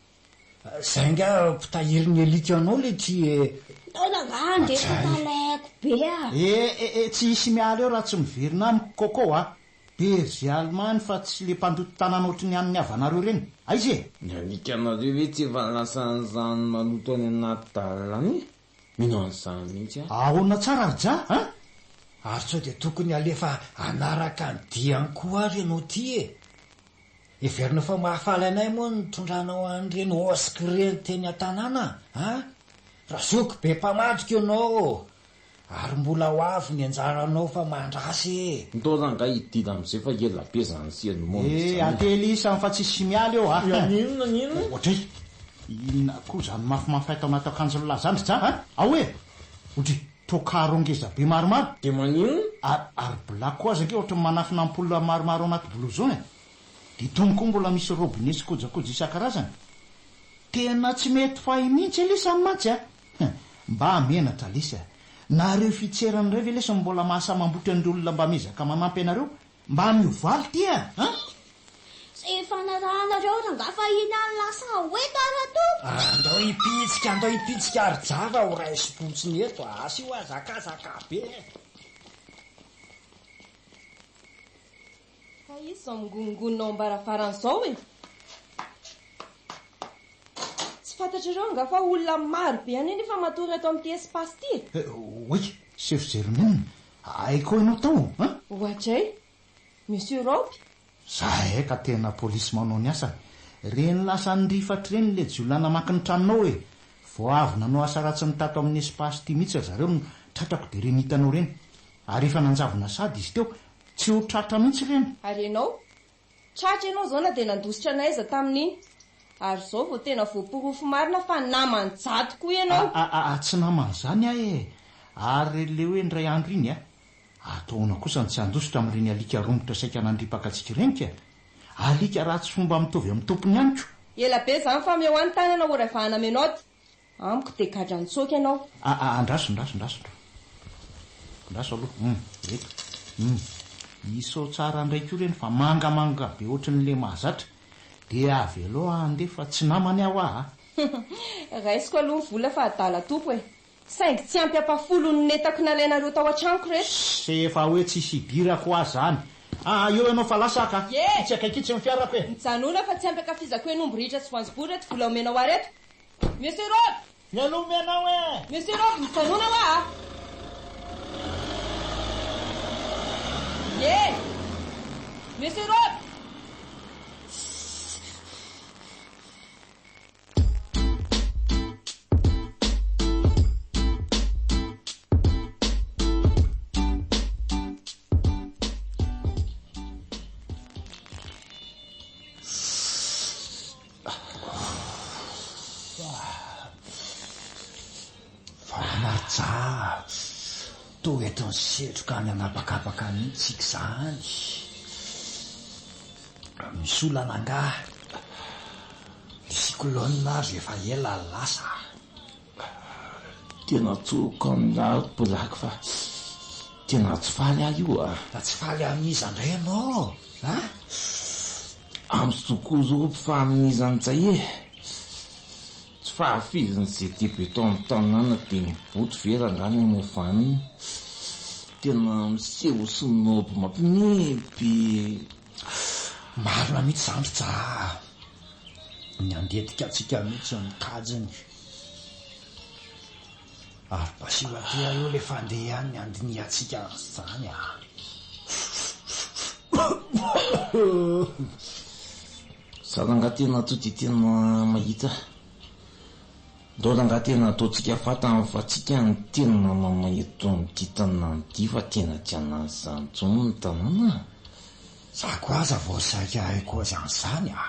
Zay nga mpitahiry ny alika anao le ty e. Taona nga ndeha fa talaiko be a. Eh eh eh tsy hisy miala eo raha tsy miverina amiko Coco a! Berger allemand fa tsy le mpandoto tanana ohatry ny an'ny havanareo ireny. Aiza e? Ny alikanareo ve tsy efa lasan'izany maloto any anaty dalle any e? Mino an'izany mihitsy aho. Ahoana tsara ry Ja a? Ary sao dia tokony alefa hanaraka ny diany koa ary ianao ty e? Heverina fa mahafaly anay moa ny nitondranao an'ireny osc ireny teny an-tanàna an! Razoky be mpamadika ianao ô! Ary mbola ho avy ny anjaranao fa mandrasa e! Ndao rangahy hidina amizay fa ela be zany sermon Eh, zany. atelisany fa tsisy miala eo a! Naninona naninona? Oadray! Inona koa zany mafimafy ato anaty akanjon'lah zany ry Ja a! Ao e! Oadray! Tokaro ngeza be maromaro! De maninona? Ary ary black koa aza ange ohatran'ny manafina ampoule maromaro anaty blouson e! Dia itony koa mbola misy robinet sy kojakoja isan-karazany. Tena tsy mety fay mihitsy elisany mantsy a! Mba menatra lesy a! Nareo fitserana indray ve lesy no mbola mahasahy mambotry an'ireo olona mba miezaka manampy anareo? Mba miovaly ty a! An! Izay ifanarahanareo rangahy fa iny any lasa ho eto ary tompoko. Andao hipitsika, andao hipitsika ry Java ho raisim-potsiny eto a! Asio hazakazaka be e! Fa iza izao mingonongonona ao am-baravarana izao e? Tsy fantatrareo angaha fa olona maro be anie nefa matory ato amin'ity espace ity e? Oay, Chef Germaine, hay koa ianao tao an? Oadray, Monsieur Raoby? Zahay ka tena polisy manao ny asany. Reny lasa nirifatra ireny ilay jiolahy namaky ny tranonao e! Vao avy nanao asa ratsiny tato amin'ny espace ity mihitsy ry zareo no tratrako dia ireny hitanao ireny. Ary efa nanjavona sady izy teo. Tsy ho tratra mihitsy ireny. Ary ianao? Tratra ianao izao na dia nandositra anay aza tamin'iny. Ary izao vao tena voaporofo marina fa naman'i Jato koa ianao. A a a tsy naman'izany aho e! Ary ilay hoe indray andro iny a! Atao ahoana kosa no tsy handositra amin'ireny alika romotra saika nandripaka antsika ireny ka? Alika ratsy fomba mitovy amin'ny tompony ihany ko! Ela be izany fa omeo ahy ny tanana horavahana menottes. Amiko dia gadra nitsoaka ianao. A a andraso andraso andraso andraso aloha hum eto hum isao tsara ndray koa ireny fa mangamanga be ohatrin'ny le mahazatra dia avelao aho handeha fa tsy namany aho aa. Raisiko aloha ny vola fa adala tompo e! Saingy tsy ampy ampafolony ny entako nalainareo tao an-tranoko ireto. Se efa hoe tsisy idirako aho zany. Aa eo ianao fa lasa aho ka. Ie! Itsy akaiky itsy ny fiarako e! Mijanona fa tsy ampy ankafizako hen'omby ritra sy voanjobory ireto vola omenao ahy ireto. Monsieur Rob! Veloma ianao e! Monsieur Rob, mijanona hoa a! Ie! Monsieur Rob! Vamarja a! Toa entin'ny setroka any an'habakabaka mihitsy isika izany. Misy olana angaha? Ny cyclone aza efa ela lasa. Tena tsoriko aminà ry Black fa tena tsy faly aho io a! Fa tsy faly amin'iza indray ianao a? Amin'ny Sokozo fa amin'iza njay e? Tsy fahafizin'ny GT beton amin'ny tanàna dia ny boto ve rangaha ny hamoa vaniny? Tena miseho snob mampime be. Marina mihitsy izany ry Jah a! Ny handentika antsika mihitsy ny kajiny. Ary basio aty aloha le fandeha ny handinihantsika an'izany a! Za rangaha tena to dia tena mahita. Ndao rangaha tena ataontsika fantany fa tsika no tena mamay eto amin'ity tanàna ity fa tena tsy hanahy izany intsony ny tanàna a! Za koa aza vao saika haiko ohatran'izany a!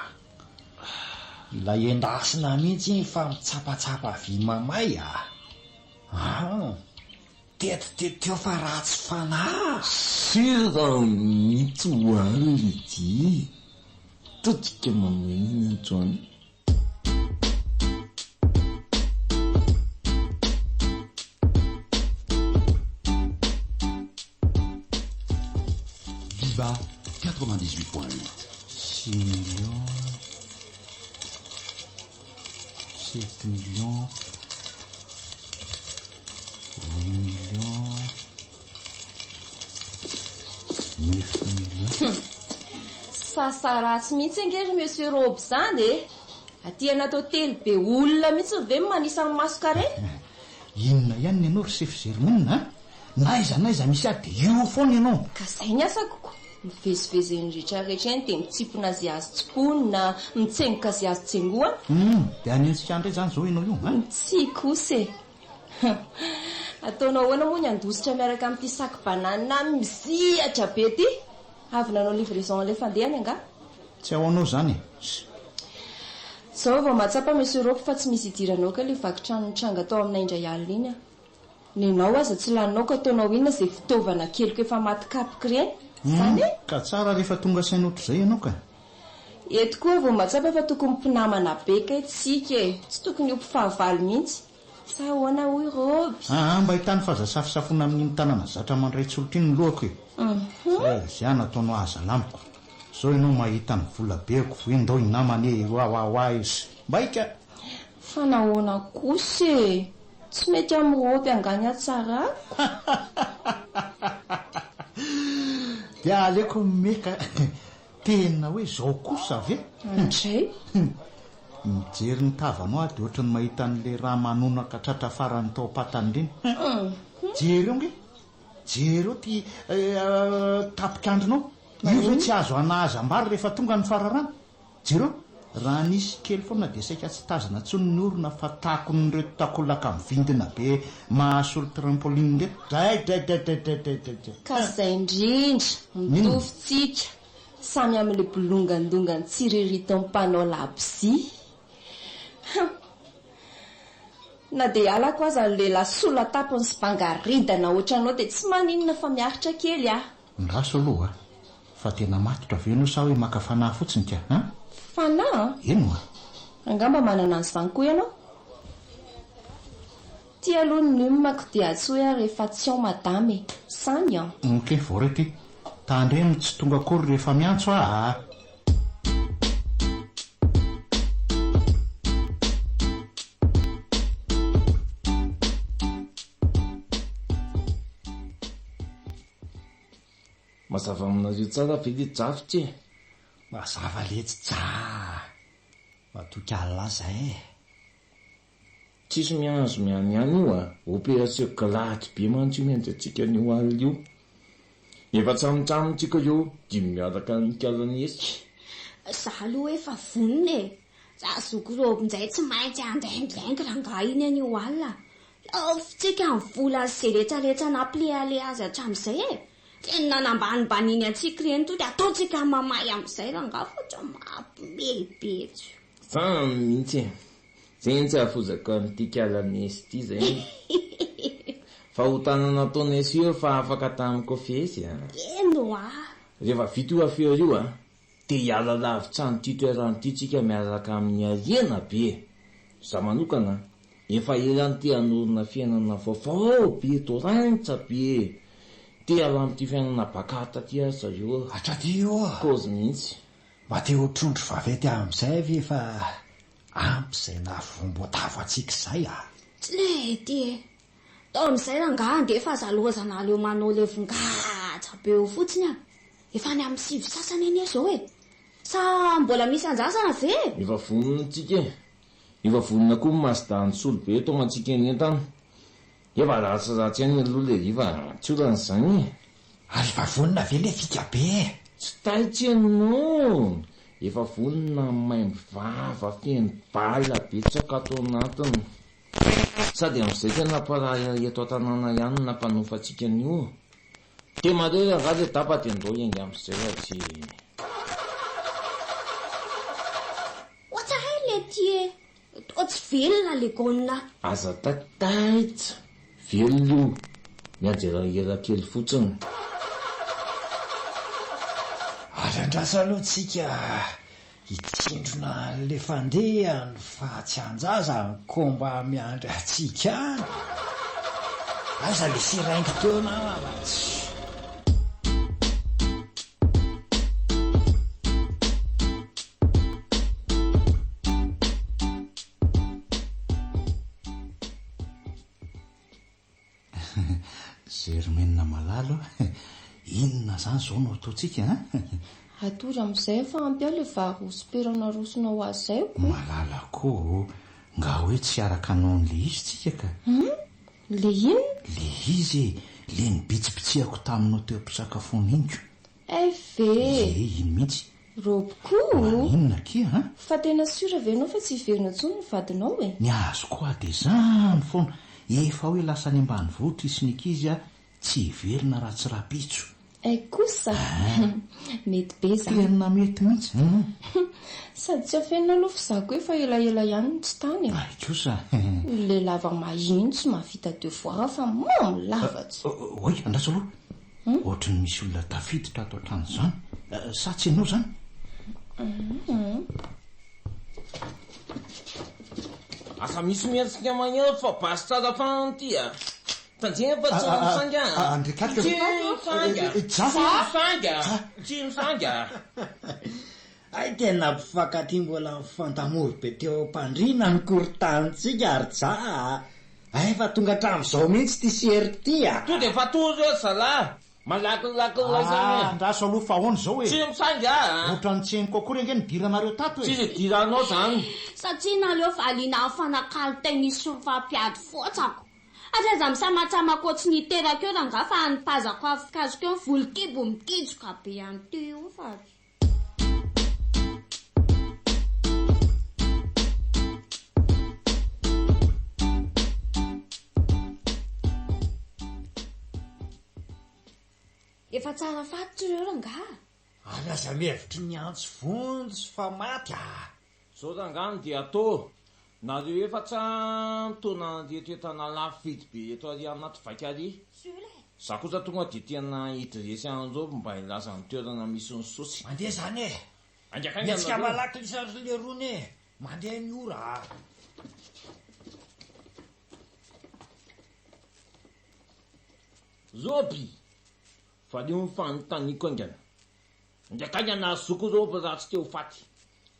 Ilay endasina mihitsy iny fa mitsapatsapa vy mamay a! An! Tetiteto eo fa ratsy fanahy! Sira mihitsy hoa Lydie! Todika mamay iny androany. Viva 98.8. 6 millions, 7 millions, 8 millions, 9 millions. Sasa ratsy mihitsy ange ry Monsieur Roby izany e! Aty anaty hotely be olona mihitsy ve no manisa ny maso kare? Inona ihany ny anao ry Chef Germaine a? N'aiza n'aiza misy ahy dia eo foana ianao. Ka zay ny asako ko! Mivezivezy eny retraretra eny dia mitsimpona ze azo tsimponina, mitsengoka ze azo tsengohana. Hum, dia hanenjika ahy indray izany izao ianao io an? Tsia kosa e! Ataonao ahoana moa ny handositra miaraka amin'ity sac banane mizihatra be ity? Avy nanao livraison an'ilay fandehany angaha? Tsy ao anao izany e! Izao vao mahatsapa Monsieur Rock fa tsy misy idiranao kay ilay vaky trano nitranga tao aminay indray alina iny an! Nenao aza tsy laninao ka ataonao inona izay fitaovana keliko efa maty kapoka ireny? Izany e? Ka tsara rehefa tonga saina ohatr'izay ianao ka! Eto koa vao mahatsapa fa tokony mpinamana be kay tsika e! Tsy tokony ho mpifahavalo mihitsy. Sa ahoana hoy Roby? Aa mba hitany fa aza safosafoina amin'iny tanana zatra mandray tsolotra iny ny lohako e! Zay ary zay nataonao aza lamiko. Zao ianao mahita ny vola beako hoe ndao hinamana e wawawa e! Mba ika! Fa nahoana kosa e? Tsy mety amin'i Roby angaha ny hatsarako? Dia aleoko meka. Tena hoe izao kosa ve? Andray. Mijery ny tavanao aho dia ohatran'ny mahita an'ilay ramanonaka tratra farany tao am-patany ireny. Jereo ange! Jereo ity tapik'andrinao. Io ve tsy azo anahazam-bary rehefa tonga ny fararano? Jereo, raha nisy kely foana dia saika tsy tazana intsony ny orona fa takon'ireto takolaka mivindina be mahasolo trampoline ireto. Dray-dray-dray-dray-dray-dray-dray. Ka zay indrindra, mitovy tsika, samy amin'ilay bolongandongany tsiriritin'ny mpanao labozia. Hum. Na dia halako aza ny lehilahy sola tampony sy banga ridana ohatranao dia tsy maninona fa miaritra kely aho. Ndraso aloha a! Fa tena matotra ve ianao sa hoe maka fanahy fotsiny ka an? Fanahy an? Eny oa! Angamba manana an'izany koa ianao? Ty aloha ny num-ko dia antsoy aho rehefa tsy ao madama e! Sany an! Ok, voaray ty. Tandremo tsy tonga akory rehefa miantso aho a! Mazava aminareo tsara ve le drafitra e? Mazava letsy tsa! Matoky Allah zay e! Tsisy mihazo mihanihany io a! Opération glady be mantsy io miandry antsika anio alina io. Efa tsamontsamontsika eo dia miaraka an'ikala Nesy. Za aloha efa vonona e! Za zoky Roby njay tsy maintsy handaingilaingy rangahy iny anio alina. Laofintsika ny vola sy ze retraretra nampilehalea azy hatramin'izay e! Ireny nanambanimbaniany antsika ireny to dia ataontsika mamay amin'izay rangahy fa tsy mampiomehy be tsy. Zany mihitsy e! Zay ny tsy hahafozako an'ity kala Nesy ity zay. Fahotana nataonay sy io fa afaka tamin'ny kofesy a! Eny oa! Rehefa vita io afera io a! Te hiala lavitra an'ity toerana ity tsika miaraka amin'ny harena be. Za manokana, efa ela no te hanorina fiainana vaovao be eto rainitsa be. Te hiala amin'ity fiainana bakata ty aho zareo a. Hatraty io a! Kôzy mihitsy. Mba te ho trondro vaventy amin'izay ve fa ampy izay nahavoam-boatavo antsika izay a! Tsy lety e! Tao amin'izay rangaha andeha fa aza lozana aleo manao levon-kaja be eo fotsiny a! Efa any amin'ny sivy sasany anie izao e! Sa mbola misy andrasana ve e? Efa vonona tsika e! Efa vonona koa ny Mazda nisolo be eto amantsika ny entana. Efa ratsiratsy ihany aloha le riva tsy olana izany e! Ary efa vonona ve le fika be e? Tsy taitra ianao! Efa vonona ny maimbo vava feno bala betsaka ato anatiny. Sady amin'izay tena mpiraharaha eto an-tanàna ihany no nampanofa antsika an'io. Dia marery angaha le daba dia ndao hiainga amin'izay fa tsy. Ohatsa hay le ty e! Toa tsy velona le gonna. Aza taitaitra, velona io, mianjeraera kely fotsiny. Ary andraso aloha tsika Hitsindrona an'le fandehany fa tsy anjaza ny combat miandry antsika any. Aiza le seringue teo namana tsy. Germaine malala o! Inona izany izao no ataontsika an? Atory amin'izay fa ampy ahy ilay vary hosipera narosonao azy izay ko! Malala koa o! Nga hoe tsy hiaraka hanao an'ilay izy tsika ka! Hum? Ilay inona? Ilay izy e! Ilay nibitsibitsihako taminao teo am-pisakafoana iny ko! Hay ve! Ie, iny mihitsy! Roby koa o! Maninona akia an? Fa tena sûr ve ianao fa tsy hiverina intsony ny vadinao e? Ny azoko aho dia izany foana, efa hoe lasa any ambanivohitra izy sy ny ankizy a, tsy hiverina raha tsy rahampitso. Hay kosa! Mety be izany. Tena mety mihitsy an! Sady tsy afenina aloha fa izaho koa efa elaela ihany no tsy tany e! Hay kosa! Ilay lava mahia iny tsy mahavita devoir fa mamo lava tsy. Oay, andraso aloha! Ohatry ny misy olona tafiditra ato an-trano izany. Sa tsy ianao izany? Aza misy mihetsika mahery fa basy tsara fanana ity a! Tandremo fa tsy misanga a! Tsy misanga! Tsy misanga! Tsy misanga! Hay tena mpifankatia mbola mifantamory be teo am-pandriana ny korontanintsika ry Ja a! Hay efa tonga hatramin'izao mihitsy ity sery ity a! Tonga dia efa tojo eo ry zalahy! Malakilaky laisany e! Ah, andraso aloha fa ahoana izao e? Tsy misainga a! Ohatran'ny tsy henoko akory ange ny nidiranareo tato e! Tsisy idiranao zany! Satria nareo valiana mifanakalo tennis sy mifampiady fotsako. Ary aza misamatsamaka ohatry ny hiteraka eo rangaha fa anipazako afokazoko eo ny volon-kibo mikijoka be an'ity io fa. Efa tsara fatotra ireo rangaha. Ary aza mihevitry ny hiantso vonjy fa maty ah! Zao rangaha no dia atao, nareo efatsa mitaona an'ireto entana lafo vidy be ireto ary anaty vaika ary. Za kosa tonga dia tena hidresy an'ireo mba hilaza ny toerana misy ny sosy. Mandeha zany e! Haingankaingana Mihetsika nareo. malaky lisany ry lerony e! Mandeha ny ora ah! Roby! Valio ny fanontaniako haingana. Haingankaingana ry zoky Roby raha tsy te ho faty.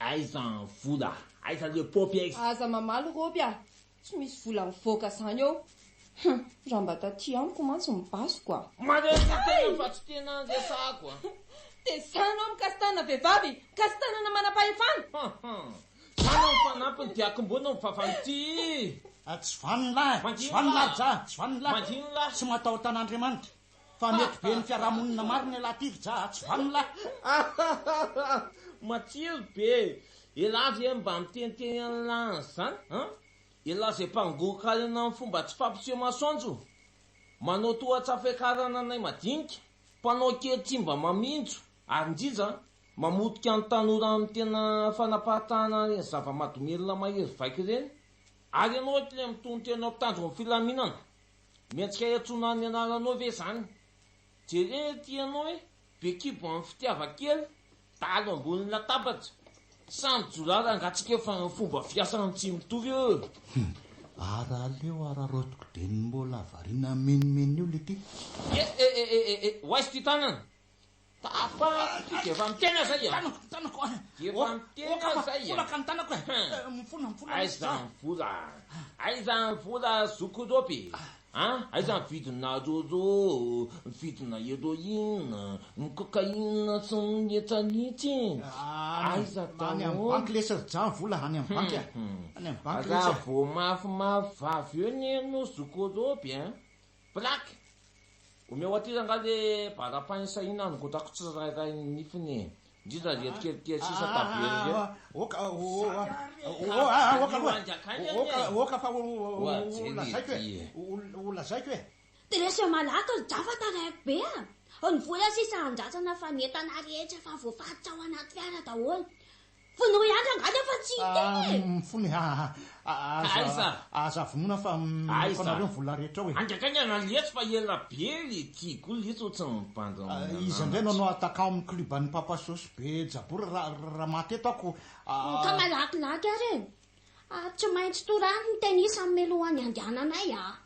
Aiza ny vola? Aiza le paopy aiza? Aza mamaly Roby a! Tsy misy vola mivoaka izany eo. Hum! Raha mba taty amiko mantsy ny basiko a! Marina tena fa tsy tena resahako a! Dia zany ianao mikasi-tanana vehivavy, mikasi-tanana manam-pahefana! Hum hum! Zany ny fanampiny dia akombona ny vavan'ity! Tsy vanona lahy, tsy vanona lahy Rija, tsy vanona lahy. Mangina lahy. Tsy matahotra an'Andriamanitra. Fa mety be ny fiarahamonina marina ialahy ity Rija a, tsy vanona lahy. Matsiro be! Elah ve mba miteniteny an'lah an'izany an? Elah izay mpangorokarena amin'ny fomba tsy fampiseho masoandro, manao tohatra fiakarana anay madinika, mpanao kely tsy mba maminjo, ary indrindra mamotika ny tanora amin'ny tena fanaparitahana ireny zava-mahadomelina mahery vaika ireny. Ary ianao ilay mitonon-tena ho mpitandro ny filaminana, mendrika hiantsoana ny anaranao ve izany? Jereo ity ianao e! Be kibo amin'ny fitiavan-kely, dahalo ambony latabatra. Samy jiolahy rangaha tsika eo fa ny fomba fiasany tsy mitovy eo. Hum, ary aleo araraotiko dia ny mbola variana menomenona eo le ty. E e e e e, ho aiza ity tanana? Tapahako ity dia efa miteny aho zay a! Tanako, tanako a! Dia efa miteny aho zay a! Folaka ny tanako e! Mifona, mifona. Aiza ny vola? Aiza ny vola zoky Roby e? An! Aiza ny vidina roro, ny vidina heroine, ny cocaïne sy ny retraretra e? Aiza Any amin'ny daholo? banky lesy ry Ja ny vola, any amin'ny banky a! Any amin'ny banky lesy Raha a! vao mafimafy vavy eo anie ianao zoky Roby a! Black! Omeo aty rangahy le barapin sahina hanongotako tsirairay ny nifiny e! Indrindra ireto kelikely sisa tavela ireto. Oka oka aloha oka oka fa ho lazaiko e! Ho lazaiko e! Tereso malaky ry Ja fa taraiky be a! Ny vola sisa andrasana fa ny entana rehetra efa voafaritra ao anaty fiara daholo. Vonoy ihany rangahy nefa tsy hiteny e! Mifona e! Aza aza vonoina fa omeko anareo ny vola rehetra ao e! Haingankaingana letsy fa ela be le ty koa letsy ohatry ny bandy Iza indray no hanao attaquant ao amin'ny club an'i Papa Sosy be Jabory raha maty eto ako Ka malakilaky ary e! Ary tsy maintsy torahany ny tennis mialohan'ny handehananay a!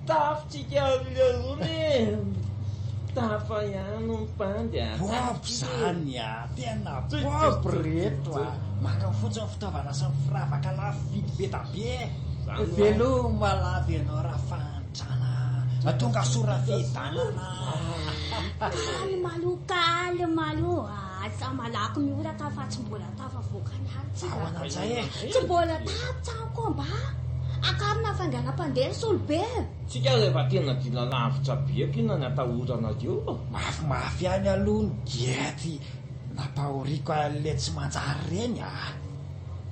Tafitsika lerony e! Tafa ihany ny mpandy a! Bob zany a! Tena bob reto a! Maka fotsiny fitaovana sy ny firavaka lafo vidy be da be e! Veloma lava ianao rafahantrana a! Tonga soa rafiadanana a! Calme aloha, calme aloha a! Aza malaky mihoraka fa tsy mbola tafavoaka ny alina tsika. Ahoana njay e? Tsy mbola tapitra ny combat. Akarina fainganam-pandeha ny solobe. Tsika rehefa tena dila lavitra be ko inona ny atahoranareo? Mafimafy ihany aloha ny diety nampahoriako an'le tsy manjary ireny a!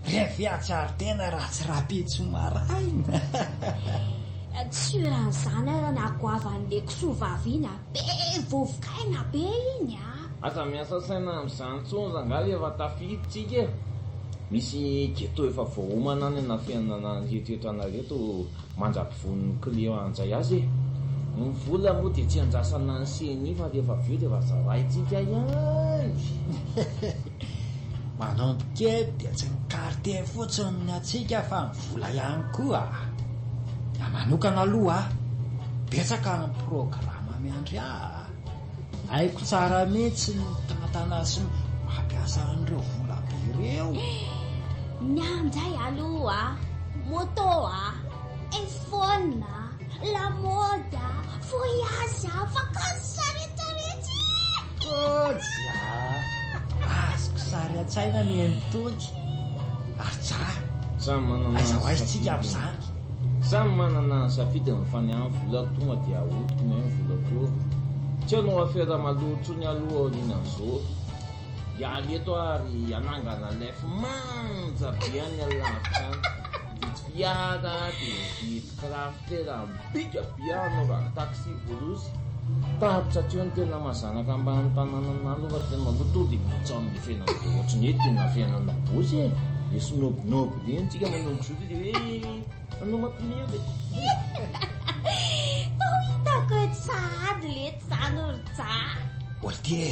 Reny ve hahatsiaro tena raha tsy rahampitso maraina? Tsy sûr an'izany aho raha ny hagoavan'le kisoa vavy iny a! Be vovokaina be iny a! Aza miasa saina amin'izany intsony rangahy efa tafiditra tsika e! Misy ghetto efa voaomana any anafenana an'ireto entana ireto mandra-pivonon'ny client handray azy e! Ny vola moa dia tsy andrasana ny ceni fa rehefa avy eo dia efa zaraintsika ihany! Manomboka eto dia tsy ny quartier fotsiny ny antsika fa ny vola ihany koa. Ny ahy manokana aloha, betsaka ny programa miandry ahy. Haiko tsara mihitsy ny mitantana sy mampiasa an'ireo vola be ireo. Ny ahy indray aloha, moto a, iPhone a, lamaody a, voyage a, vakansy rehetra rehetra e! Kojy a! Azoko sary an-tsaina ny an'itony. Ary tsara. Samy manana ny Aiza ho aiza tsika safidiny. amin'izany? Samy manana ny safidiny fa ny ahy ny volako tonga dia ahodiko ny ahy ny volako eo. Tsy hanao afera maloto intsony aloha aorianan'izao. Hiala eto aho ary hanangana lef manja be any alavitra any. Mividy fiara dia mividy kiraro tena bika be hanaovako taxi borosy. Tapitra hatreo ny tena maha zanaka ambany tanàna anah aloha fa tena aloha tonga dia miditra ao amin'ilay fiainana be ohatry ny hoe tena fiainana bosy e. Le snobnob ireny tsika manomboka izao dia hoe anao mampiomehy ve? Toa hitako eto sahady letsy zany ry ja. Olty e!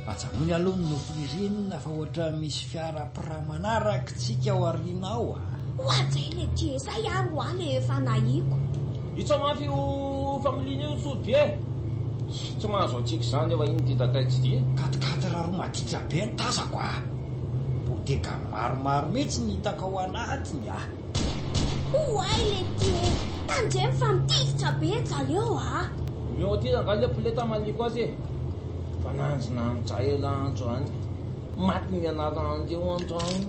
Ajanony aloha ny nofy ririnina fa ohatran'ny misy fiara pra manaraka tsika ao aoriana ao a! Oadray letie e, zay ary hoa le efa nahiko. Hitsao mafy io familiana io Sody e! Tsy mahazo antsika izany eo iny ity tataitsy ity e! Quat-quatre roa maditra be ny tazako a! Bodega maromaro mihitsy ny hitako ao anatiny a! Oay letie e, tandremo fa mitifitra be jaleo a! Omeo aty rangahy le poleta hamaliako azy e! Fa nanjina an'dray elah androany. Maty ny anaran'ireo androany.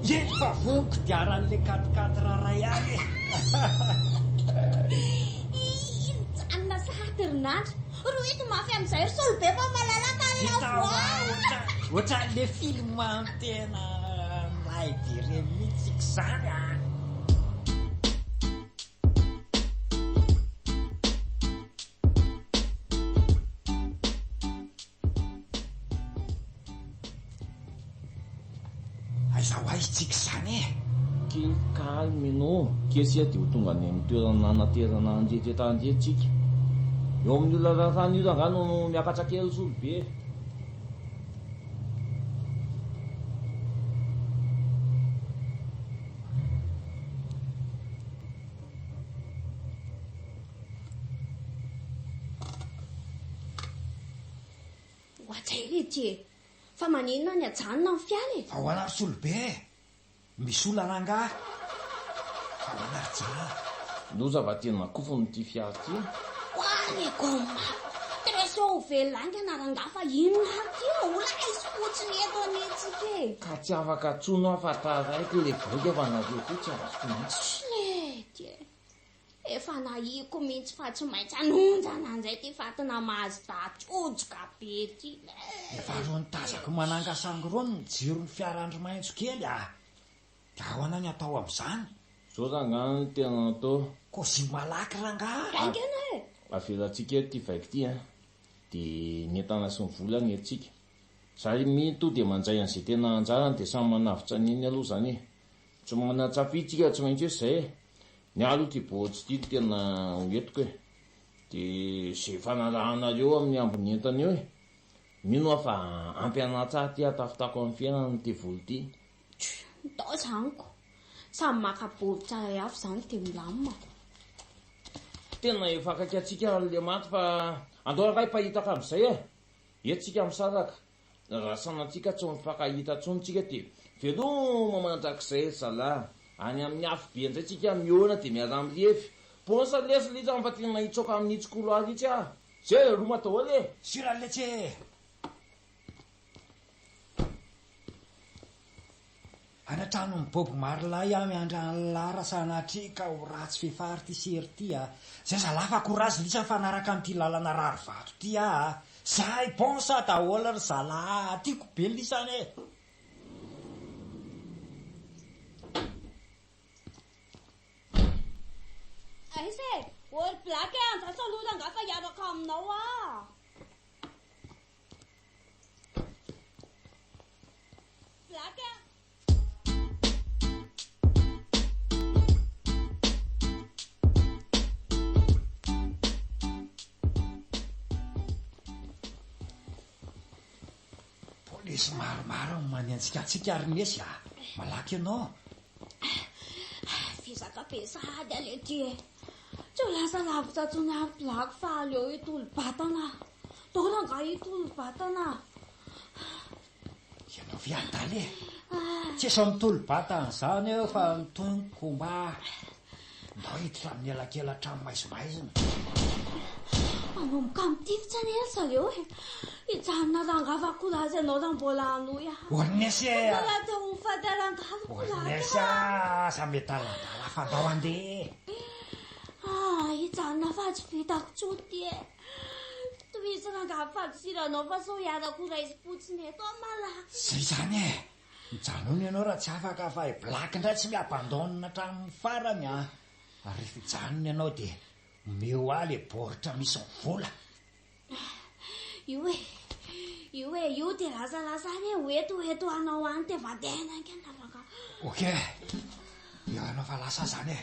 Efa voa ny kodiaran'ilay quatre quatre ray ihany e! Ii, mijanona sahady ry Nandra. Rohito mafy amin'izay ry Solobe fa malalaka ny Hita lafo hoa a! ohatran'ilay film tena milay be ireny mihitsy izany a! Aiza ho aiza tsika izany e? Kely calme ianao, kesy dia ho tonga any amin'ny toerana nanaterana an'ireto entana ireto tsika. Eo amin'io lalan-tany io rangahy no miakatra kely solo be. Ohatray ry ity e! Fa maninona ny ajanona ny fiara e? Fa hoana ry Solobe e! Misy olana angaha? Fa hoana ry Ja? Loza fa tena kofona ity fiara ity e! Oa le goma! Très ho velona haingana rangaha fa inona ary ity e? Ho laiso fotsiny eto anie tsika e! Ka tsy afaka tsony aho fa taraiky le biriky fa nareo koa tsy azoko mihitsy. Tslety e! Efa nahiko mihitsy fa tsy maintsy hanondrana an'izay ity fatina Mazda tsojoka be ity e! Efa irony tazako manangasango irony ny jiron'ny fiaran-dry Maitso kely a! Dia ahoana ny atao amin'izany? Zao rangaha no tena atao. Kôzy malaky rangaha! Haingana e! Avelantsika eto ity vaiko ity an! Dia ny entana sy ny vola ny antsika. Za mino to dia mandray an'izay tena anjarany dia samy manavotra an'iny aloha izany e! Tsy manan-tsafidy tsika tsy maintsy hoe izay e! Ny ahy aloha ity bôjy ity no tena ho entiko e! Dia izay ifanarahanareo amin'ny ambin'ny entana eo e! Mino aho fa ampy anah tsara ity ahatafitako amin'ny fiainana ity vola ity. Tch! Ndao izany ko! Samy maka bôjy tsirairay avy izany dia milamina. Tena efa akaiky antsika le maty fa andao rangahy hipahitaka amin'izay e! Eto tsika misaraka. Raha sanatria ka tsy mifankahita intsony tsika dia veloma mandrakizay ry zalahy. Any amin'ny afobe indray tsika mihaona dia miaraha-mirevy. Bon sa lesy litsy fa tena hitsoaka amin'itsy couloir itsy aho. Zay veloma daholo e! Sira letsy e! Any an-tranon'i Bob Marley aho miandry an'lah raha sanatria ka ho ratsy fefary ity sery ity a! Zay zalahy fa courage lisa mifanaraka amin'ity lalana rary vato ity aho a! Zay bon sa daholo ry zalahy a! Tiako be lisany e! Aiza e! All black e! Andraso aloha rangahy fa hiaraka aminao aho. Misy maromaro ny manenjika antsika ry Nesy a! Malaky ianao. Vizaka be sahady aho leity e! Tsy ho lasa lavitra intsony ary blaky fa aleo hitolo-batana. Ndao rangahy hitolo-batana. Ianao ve adala e? Tsisy mitolo-batana izany eo fa ny tompoko mba ndao hiditra amin'ny elakela-trano maizimaizina. Manomboka mitifitra anie ry zareo e! Hijanona rangahy fa courage ianao raha mbola hanohy ah! Ornesy e! Mbola te ho faty rangahy ry courage ah! Ornesy ah! Aza miadaladala fa ndao handeha e! Ah! Hijanona fa tsy vitako intsony ity e! Tohizo rangahy ny fandosiranao fa sao hiarako ho raisim-potsiny eto aho malaky. Zay izany e! Mijanona ianao raha tsy afaka fa i Black indray tsy mi-abandonne hatramin'ny farany an! Ary rehefa hijanona ianao dia omeo ahy ilay baoritra misy ny vola. Io e! Io e! Io dia lasalasa any e! Ho eto ho eto hanao any dia mandehana haingana rangahy. Ok! Eo ianao fa lasa aho izany e!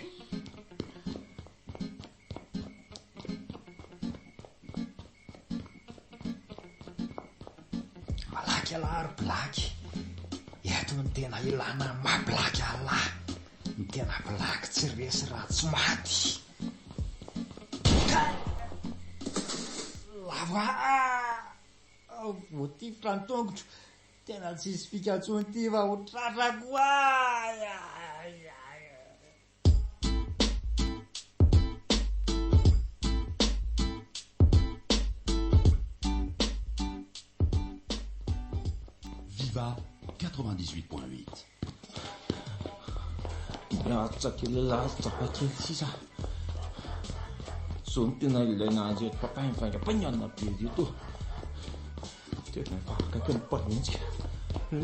Malaky ialahy ry Blaky. Eto no tena ilana ny maha Blaky an'lah. Ny tena Blaky tsy resy raha tsy maty. Kay! Lava! Voatifitra ny tongotro. Tena tsisy fika intsony ity fa ho tratrako. Ay! Ay! Ay! Viva 98.8. Miaritra kely lalitra fa kely sisa. Zao no tena ilaina an'ireto papa mivaingapaingana be ireto. Tena efa akaiky ny mpanenjika.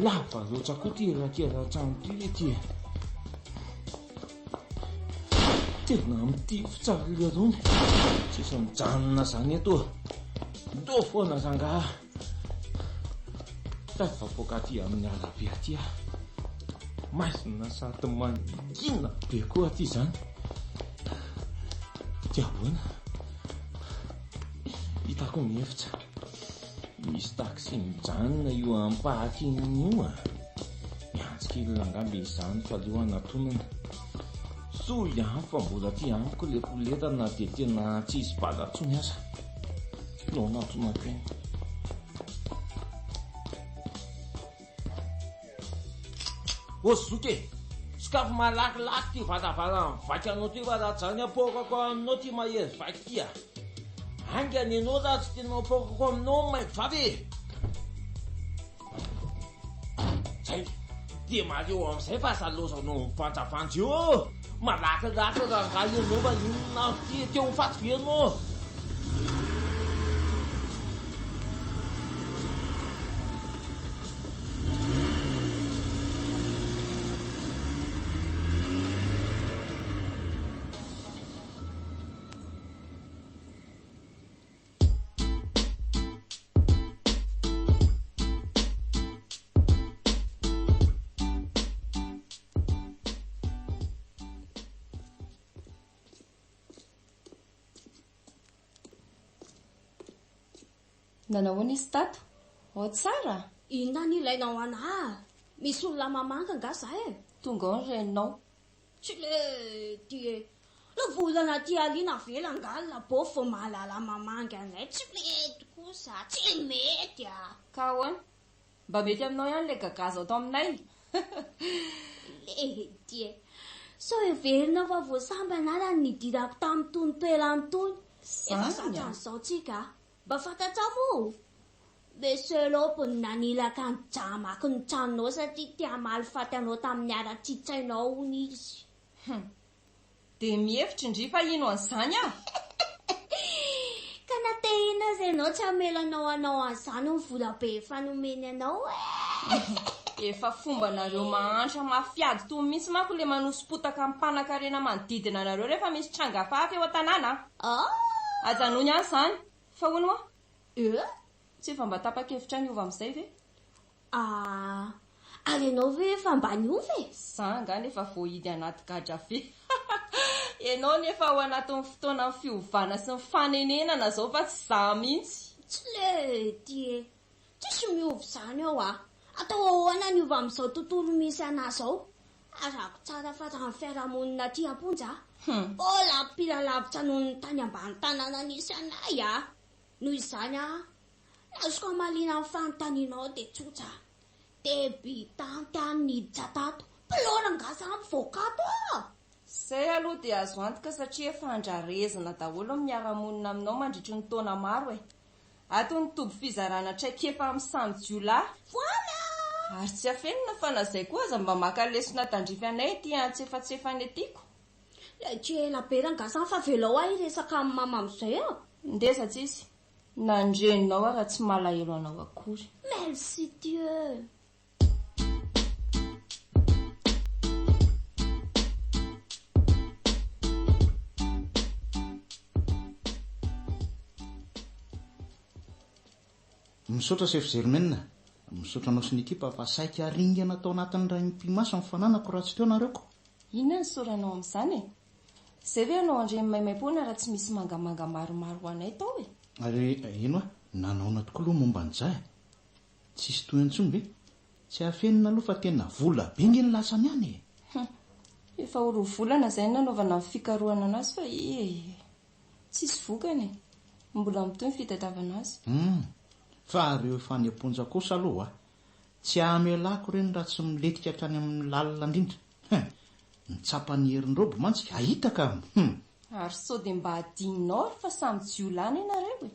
Lava loatra koa ity elakelan-trano ity re ity e. Tena mitifitra ry lerony. Tsisy mijanona zany eto. Ndao foana rangaha. Tafavoaka aty amin'ny arabe aty aho. Maizina sady mangina be koa aty izany. Dia ahoana? Hitako ny hevitra. Misy taxi mijanona io ampahakiny io a! Miantso kely angamba izy izany fa aleo hanatonana. Soa ihany fa mbola aty amiko ilay poleta na dia tena tsisy bala intsony aza. Aleo hanatonako eny. Ô zoky e! Sokafy malakilaky ity varavarana mivaky anao ity fa raha tsy izany apoakako aminao ity mahery vaky ity a! Haingana ianao raha tsy tianao apoakako aminao ny mainty vava e! Zay! Dia mareho amin'izay fa aza laozanao mivanjavanja eo! Malakilaky rangahy ianao fa inona avy ity e? Te ho faty ve ianao? Nanahoana izy tato? Ao tsara? Inona no ilainao anah? Misy olona mamangy angaha za e? Tonga ao ny reninao. Tsy le ty e. Le volana aty alina avela angaha ny labôfy vao mahalala mamangy anay. Tsy mety kosa, tsy mety a! Ka ahoana? Mba mety aminao ihany ilay gagazo ato aminay? Lety e! Sao heverina fa vao sambany ary ny nidirako tamin'itony toerana itony. Efa zatra an'izao tsika a! Mba fantatrao moa? Monsieur Lopy no naniraka an'i Ja hamaky ny tranonao satria te hamaly faty anao tamin'ny haratsian-tsainao hono izy. Hum. Dia mihevitra ndry fa hino an'izany aho? Ka na te hino aza ianao tsy hamela anao hanao an'izany ny vola be efa nomeny anao e! Efa fombanareo mahantra mafy ady tony mihitsy manko le manoso-potaka ny mpanakarena manodidina anareo rehefa misy tranga hafahafa eo an-tanàna a! Ajanony any izany! Fa hono hoa? Eh? Tsy efa mba tapa-kevitra ny hiova amin'izay ve? Ah, ary ianao ve efa mba niova e? Za angaha nefa voahidy anaty gadra ve? Ianao nefa ao anatin'ny fotoanan'ny fiovana sy ny fanenenana zao fa tsy za mihitsy. Tsy lety e! Tsisy miova izany ao a! Atao ahoana ny hiova amin'izao tontolo misy anà izao? Arako tsara fa raha ny fiarahamonina aty am-ponja, mbola pire lavitra noho ny tany ambany tanàna nisy anay a! Noho izany a, ny azoko hamaliana ny fanontanianao dia tsotra, Debutante aho niditra tato, mpilora angaha za mivoaka ato a! Izay aloha dia azo antoka satria efa andrarezina daholo ny miara-monina aminao mandritry ny taona maro e! Ato ny toby fizarana traikefa amin'ny samy jiolahy. Voilà! Ary tsy afenina fa na izay koa aza mba maka lesona tandrify anay ety antsefatsefany ety ko. Tsy ela be rangaha zany fa avelao aho hiresaka amin'i mama amin'izay a! Ndeza tsisy, na ny reninao ara tsy malahelo anao akory. Merci Dieu! Misaotra Chef Germaine, misaotra anao sy ny ekipa fa saika ringana tao anatin'ny iray mipi-maso ny fananako raha tsy teo nareo ko. Inona ny isaoranao amin'izany e? Izay ve hanao an'ireny maimaimpoana raha tsy misy mangamanga maromaro ho anay tao e? Ary ino hoa, nanaona tokoa aloha momba an'izay e? Tsisy tohiny intsony ve? Tsy afenina aloha fa tena vola be nge ny lasany any e! Hum! Efa ho roa volana izay no nanaovana ny fikarohana anazy fa ee! Tsisy vokany e! Mbola mitohy ny fitadiavana azy. Hum! Fa ireo efa any am-ponja kosa aloha tsy hamelako ireny raha tsy milentika hatrany amin'ny lalina indrindra. Hum! Mitsapa ny herin-drobo mantsy hahita ka! Hum! Ary sao dia mba adinonao ary fa samy jiolahy anie nareo e!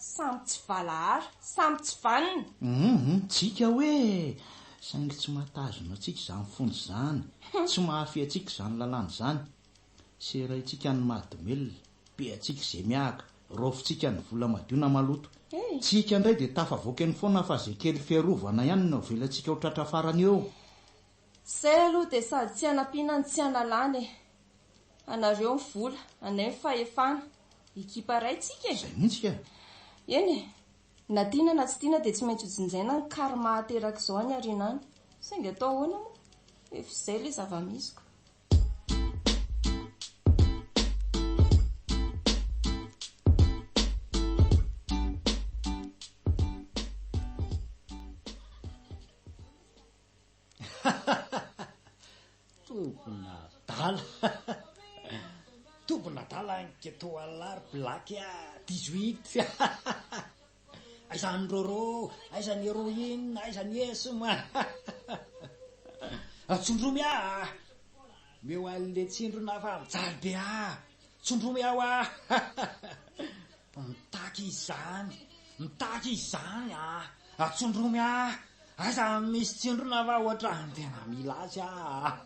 Samy tsy valahara, samy tsy vanona. Hum, tsika hoe! Saingy tsy mahatazona antsika izany fonja izany, tsy mahafehy antsika izany lalàna izany. Seraintsika ny mahadomelina, pehantsika izay miahaka, raofintsika ny vola madio na maloto. Tsika indray dia tafavoaka eny foana fa izay kely fiarovana ihany no avelantsika ho tratra farany eo. Izay aloha dia sady tsy hanampiana no tsy hanalana e! Anareo ny vola, anay ny fahefana. Ekipa iray tsika e! Izay mihitsy ka! Eny e! Na tiana na tsy tiana dia tsy maintsy ho jinjaina ny karma aterak'izao any aoriana any. Saingy atao ahoana moa? Efa izay ilay zava-misy ko. Tompona adala Tompona adala anketo Allah ry blaky a 18 Aiza ny roro, aiza ny héroïne, aiza ny esma Tsindromy aho Meo an'le tsindrona fa mijaly be aho Tsindromy aho ah Mitaky izany, mitaky izany ah Tsindromy aho Aiza misy tsindrona fa ohatran'ny tena mila azy ah.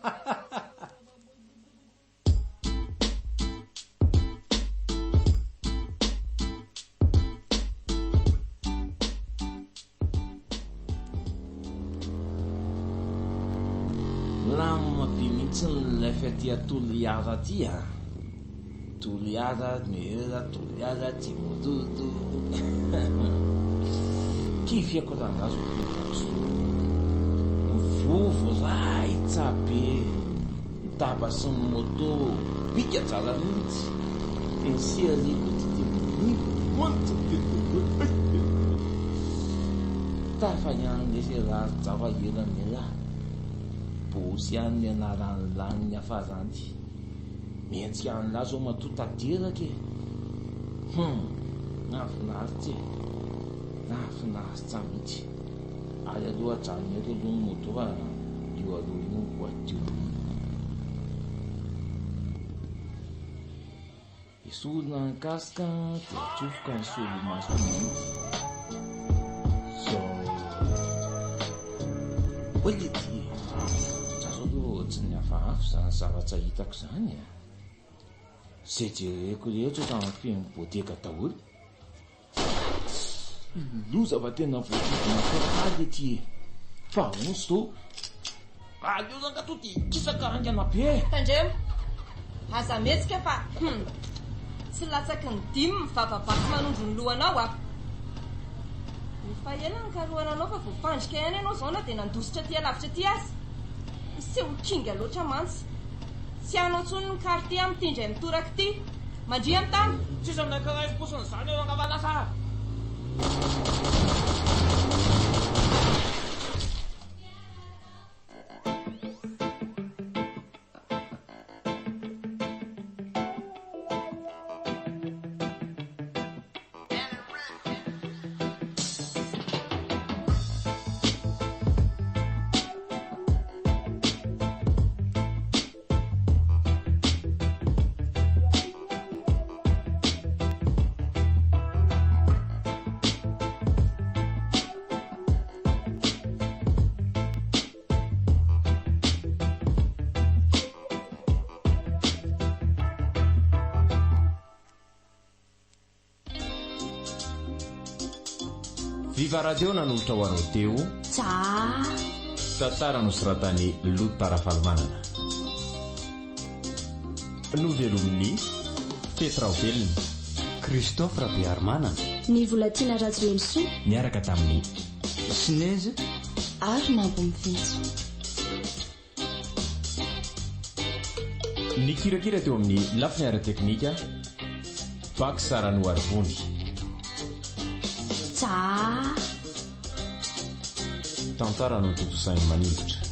Milamina be mihitsy ny life aty Toliara aty a! Toliara, Mera, Toliara, Tsimodoro. Kifiako rangahy zao fiainako zao. Mivovo raitsa be. Ny daba sy ny moto bika tsara mihitsy. Dia ny série koa ty dia manja be daholo. Tafa ihany lesy raha jafa ela ny ela. Bosy ihany ny anaran'ny lany niafarany. Mihetsika an'lah zao matoa tanteraka e! Hum! Nahafinaritra e! Nahafinaritra mihitsy. Ary aleo ajanona eto aloha ny moto fa io aloha io voadio. Esorina ny casque dia atsofoka ny solomaso mainty. Zao. Hoy le ty e! Za zao aloha ohatry ny hafahafa izany zavatra hitako izany e! Izay jereko rehetra ohatran'ny feno bodega daholo. Loza fa tena voadidina faly ety e! Fa ahoana zao? Aleo zany ka to dia hikisaka haingana be e! Tandremo! Aza mihetsika fa hum! Tsy latsaky ny dimy ny vava-bato manondro ny lohanao a! Efa ela nikarohana anao fa voafandrika ihany ianao izao na dia nandositra aty alavitra aty aza! Miseho ho kinga loatra mantsy! Tsy anao intsony ny quartier amin'ity indray mitoraka ity! Mandria amin'ny tany! Tsisy aminay karaha fotsiny izany eo angamba lasa! Viva Radio nanolotra ho anao teo. Tsa. Tantara nosoratan'i Lota Rafalimanana. Novelomin'i Fety Raobelina. Christophe Rabearimanana. Ny Volatiana Rajoelisoa. Niaraka tamin'i. Sinezy. Ary Nambomiventso. Nikirakira teo amin'ny lafiny ara-teknika, Pax Ranoarivony. Tsa. Tantara notontosain'i Maningotra.